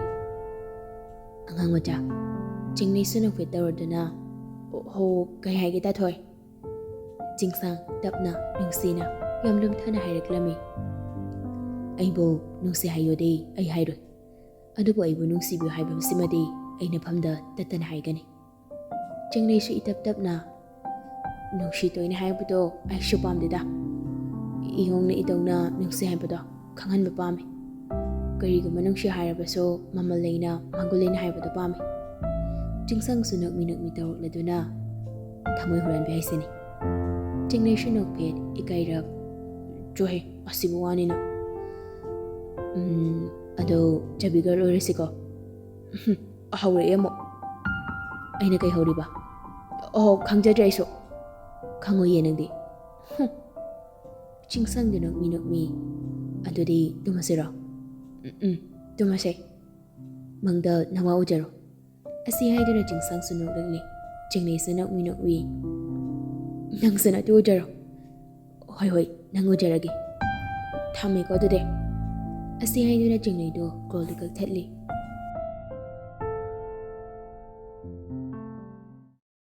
"ꯑꯉꯥꯡ ꯃꯆꯥ꯫" ꯆꯤꯡꯂꯩꯁꯨ ꯅꯣꯛꯐꯦꯠ ꯇꯧꯔꯗꯨꯅ, "ꯍꯣ, ꯀꯩ ꯍꯥꯏꯒꯦ ꯇꯥꯊꯣꯏ?" ꯆꯤꯡꯁꯥꯡ ꯇꯞꯅ ꯅꯨꯡꯁꯤꯅ ꯌꯥꯝ ꯂꯨꯝꯊꯅ ꯍꯥꯏꯔꯛꯂꯝꯃꯤ, "ꯑꯩꯕꯨ ꯅꯨꯡꯁꯤ ꯍꯥꯏꯌꯣꯗꯤ ꯑꯩ ꯍꯥꯏꯔꯣꯏ, ꯑꯗꯨꯕꯨ ꯑꯩꯕꯨ ꯅꯨꯡꯁꯤꯕꯤꯌꯨ ꯍꯥꯏꯕꯁꯤꯃꯗꯤ ꯑꯩ ꯅꯐꯝꯗ ꯇꯠꯇꯅ ꯍꯥꯏꯒꯅꯤ꯫" ꯆꯤꯡꯂꯩꯁꯨ ꯏꯇꯞ ꯇꯞꯅ, "ꯅꯨꯡꯁꯤ ꯇꯣꯏꯅ ꯍꯥꯏꯕꯗꯣ ꯑꯩꯁꯨ ꯄꯥꯝꯗꯦꯗ꯫ ꯏꯌꯣꯡꯅ ꯏꯇꯧꯅ ꯅꯨꯡꯁꯤ ꯍꯥꯏꯕꯗꯣ ꯈꯪꯍꯟꯕ ꯄꯥꯝꯃꯤ꯫ ꯀꯔꯤꯒꯨꯝꯕ ꯅꯨꯡꯁꯤ ꯍꯥꯏꯔꯕꯁꯨ ꯃꯃꯜ ꯂꯩꯅ, ꯃꯒꯨꯟ ꯂꯩꯅ ꯍꯥꯏꯕꯗꯣ ꯄꯥꯝꯃꯤ꯫" ꯆꯤꯡꯁꯥꯡꯁꯨ ꯅꯣꯛꯃꯤ ꯅꯣꯛꯃꯤ ꯇꯧꯔꯛꯂꯗꯨꯅ, "ꯊꯃꯣꯏ ꯍꯨꯔꯥꯟꯕꯤ ꯍꯥꯏꯁꯤꯅꯤ꯫" ꯆꯤꯡꯂꯩꯁꯨ ꯅꯣꯛꯐꯦꯠ, ꯏꯀꯥꯏꯔꯞ, "ꯆꯣꯍꯦ, ꯑꯁꯤꯕꯨ ꯋꯥꯅꯤꯅ꯫ ꯎꯝ, ꯑꯗꯣ ꯆꯕꯤ ꯒꯔꯜ ꯑꯣꯏꯔꯁꯤꯀꯣ?" ꯍꯧꯔꯛꯑꯦ ꯑꯃꯨꯛ꯫ "ꯑꯩꯅ ꯀꯩ ꯍꯧꯔꯤꯕ? ꯑꯣ, ꯈꯪꯖꯗ꯭ꯔꯦ ꯑꯩꯁꯨ꯫ ꯈꯪꯉꯣꯏꯌꯦ ꯅꯪꯗꯤ꯫" ꯍꯨꯝ꯫ ꯆꯤꯡꯁꯥꯡꯗꯨ ꯅꯣꯛꯃꯤ ꯅꯣꯛꯃꯤ, "ꯑꯗꯨꯗꯤ ꯇꯨꯝꯃꯁꯤꯔꯣ?" "ꯎꯝ, ꯎꯝ, ꯇꯨꯝꯃꯁꯦ꯫ ꯃꯪꯗ ꯅꯋꯥ ꯎꯖꯔꯣ꯫" ꯑꯁꯤ ꯍꯥꯏꯗꯨꯅ ꯆꯤꯡꯁꯥꯡꯁꯨ ꯅꯣꯛꯂꯛꯂꯤ꯫ ꯆꯤꯡꯂꯩꯁꯨ ꯅꯣꯛꯃꯤ ꯅꯣꯛꯃꯤ, "ꯅꯪꯁꯨ ꯅꯇꯨ ꯎꯖꯔꯣ꯫" "ꯍꯣꯏ, ꯍꯣꯏ, ꯅꯪ ꯎꯖꯔꯒꯦ꯫ ꯊꯝꯃꯦꯀꯣ ꯑꯗꯨꯗꯤ꯫" ꯑꯁꯤ ꯍꯥꯏꯗꯨꯅ ꯆꯤꯡꯂꯩꯗꯣ ꯀꯣꯜꯗꯨ ꯀꯛꯊꯠꯂꯤ꯫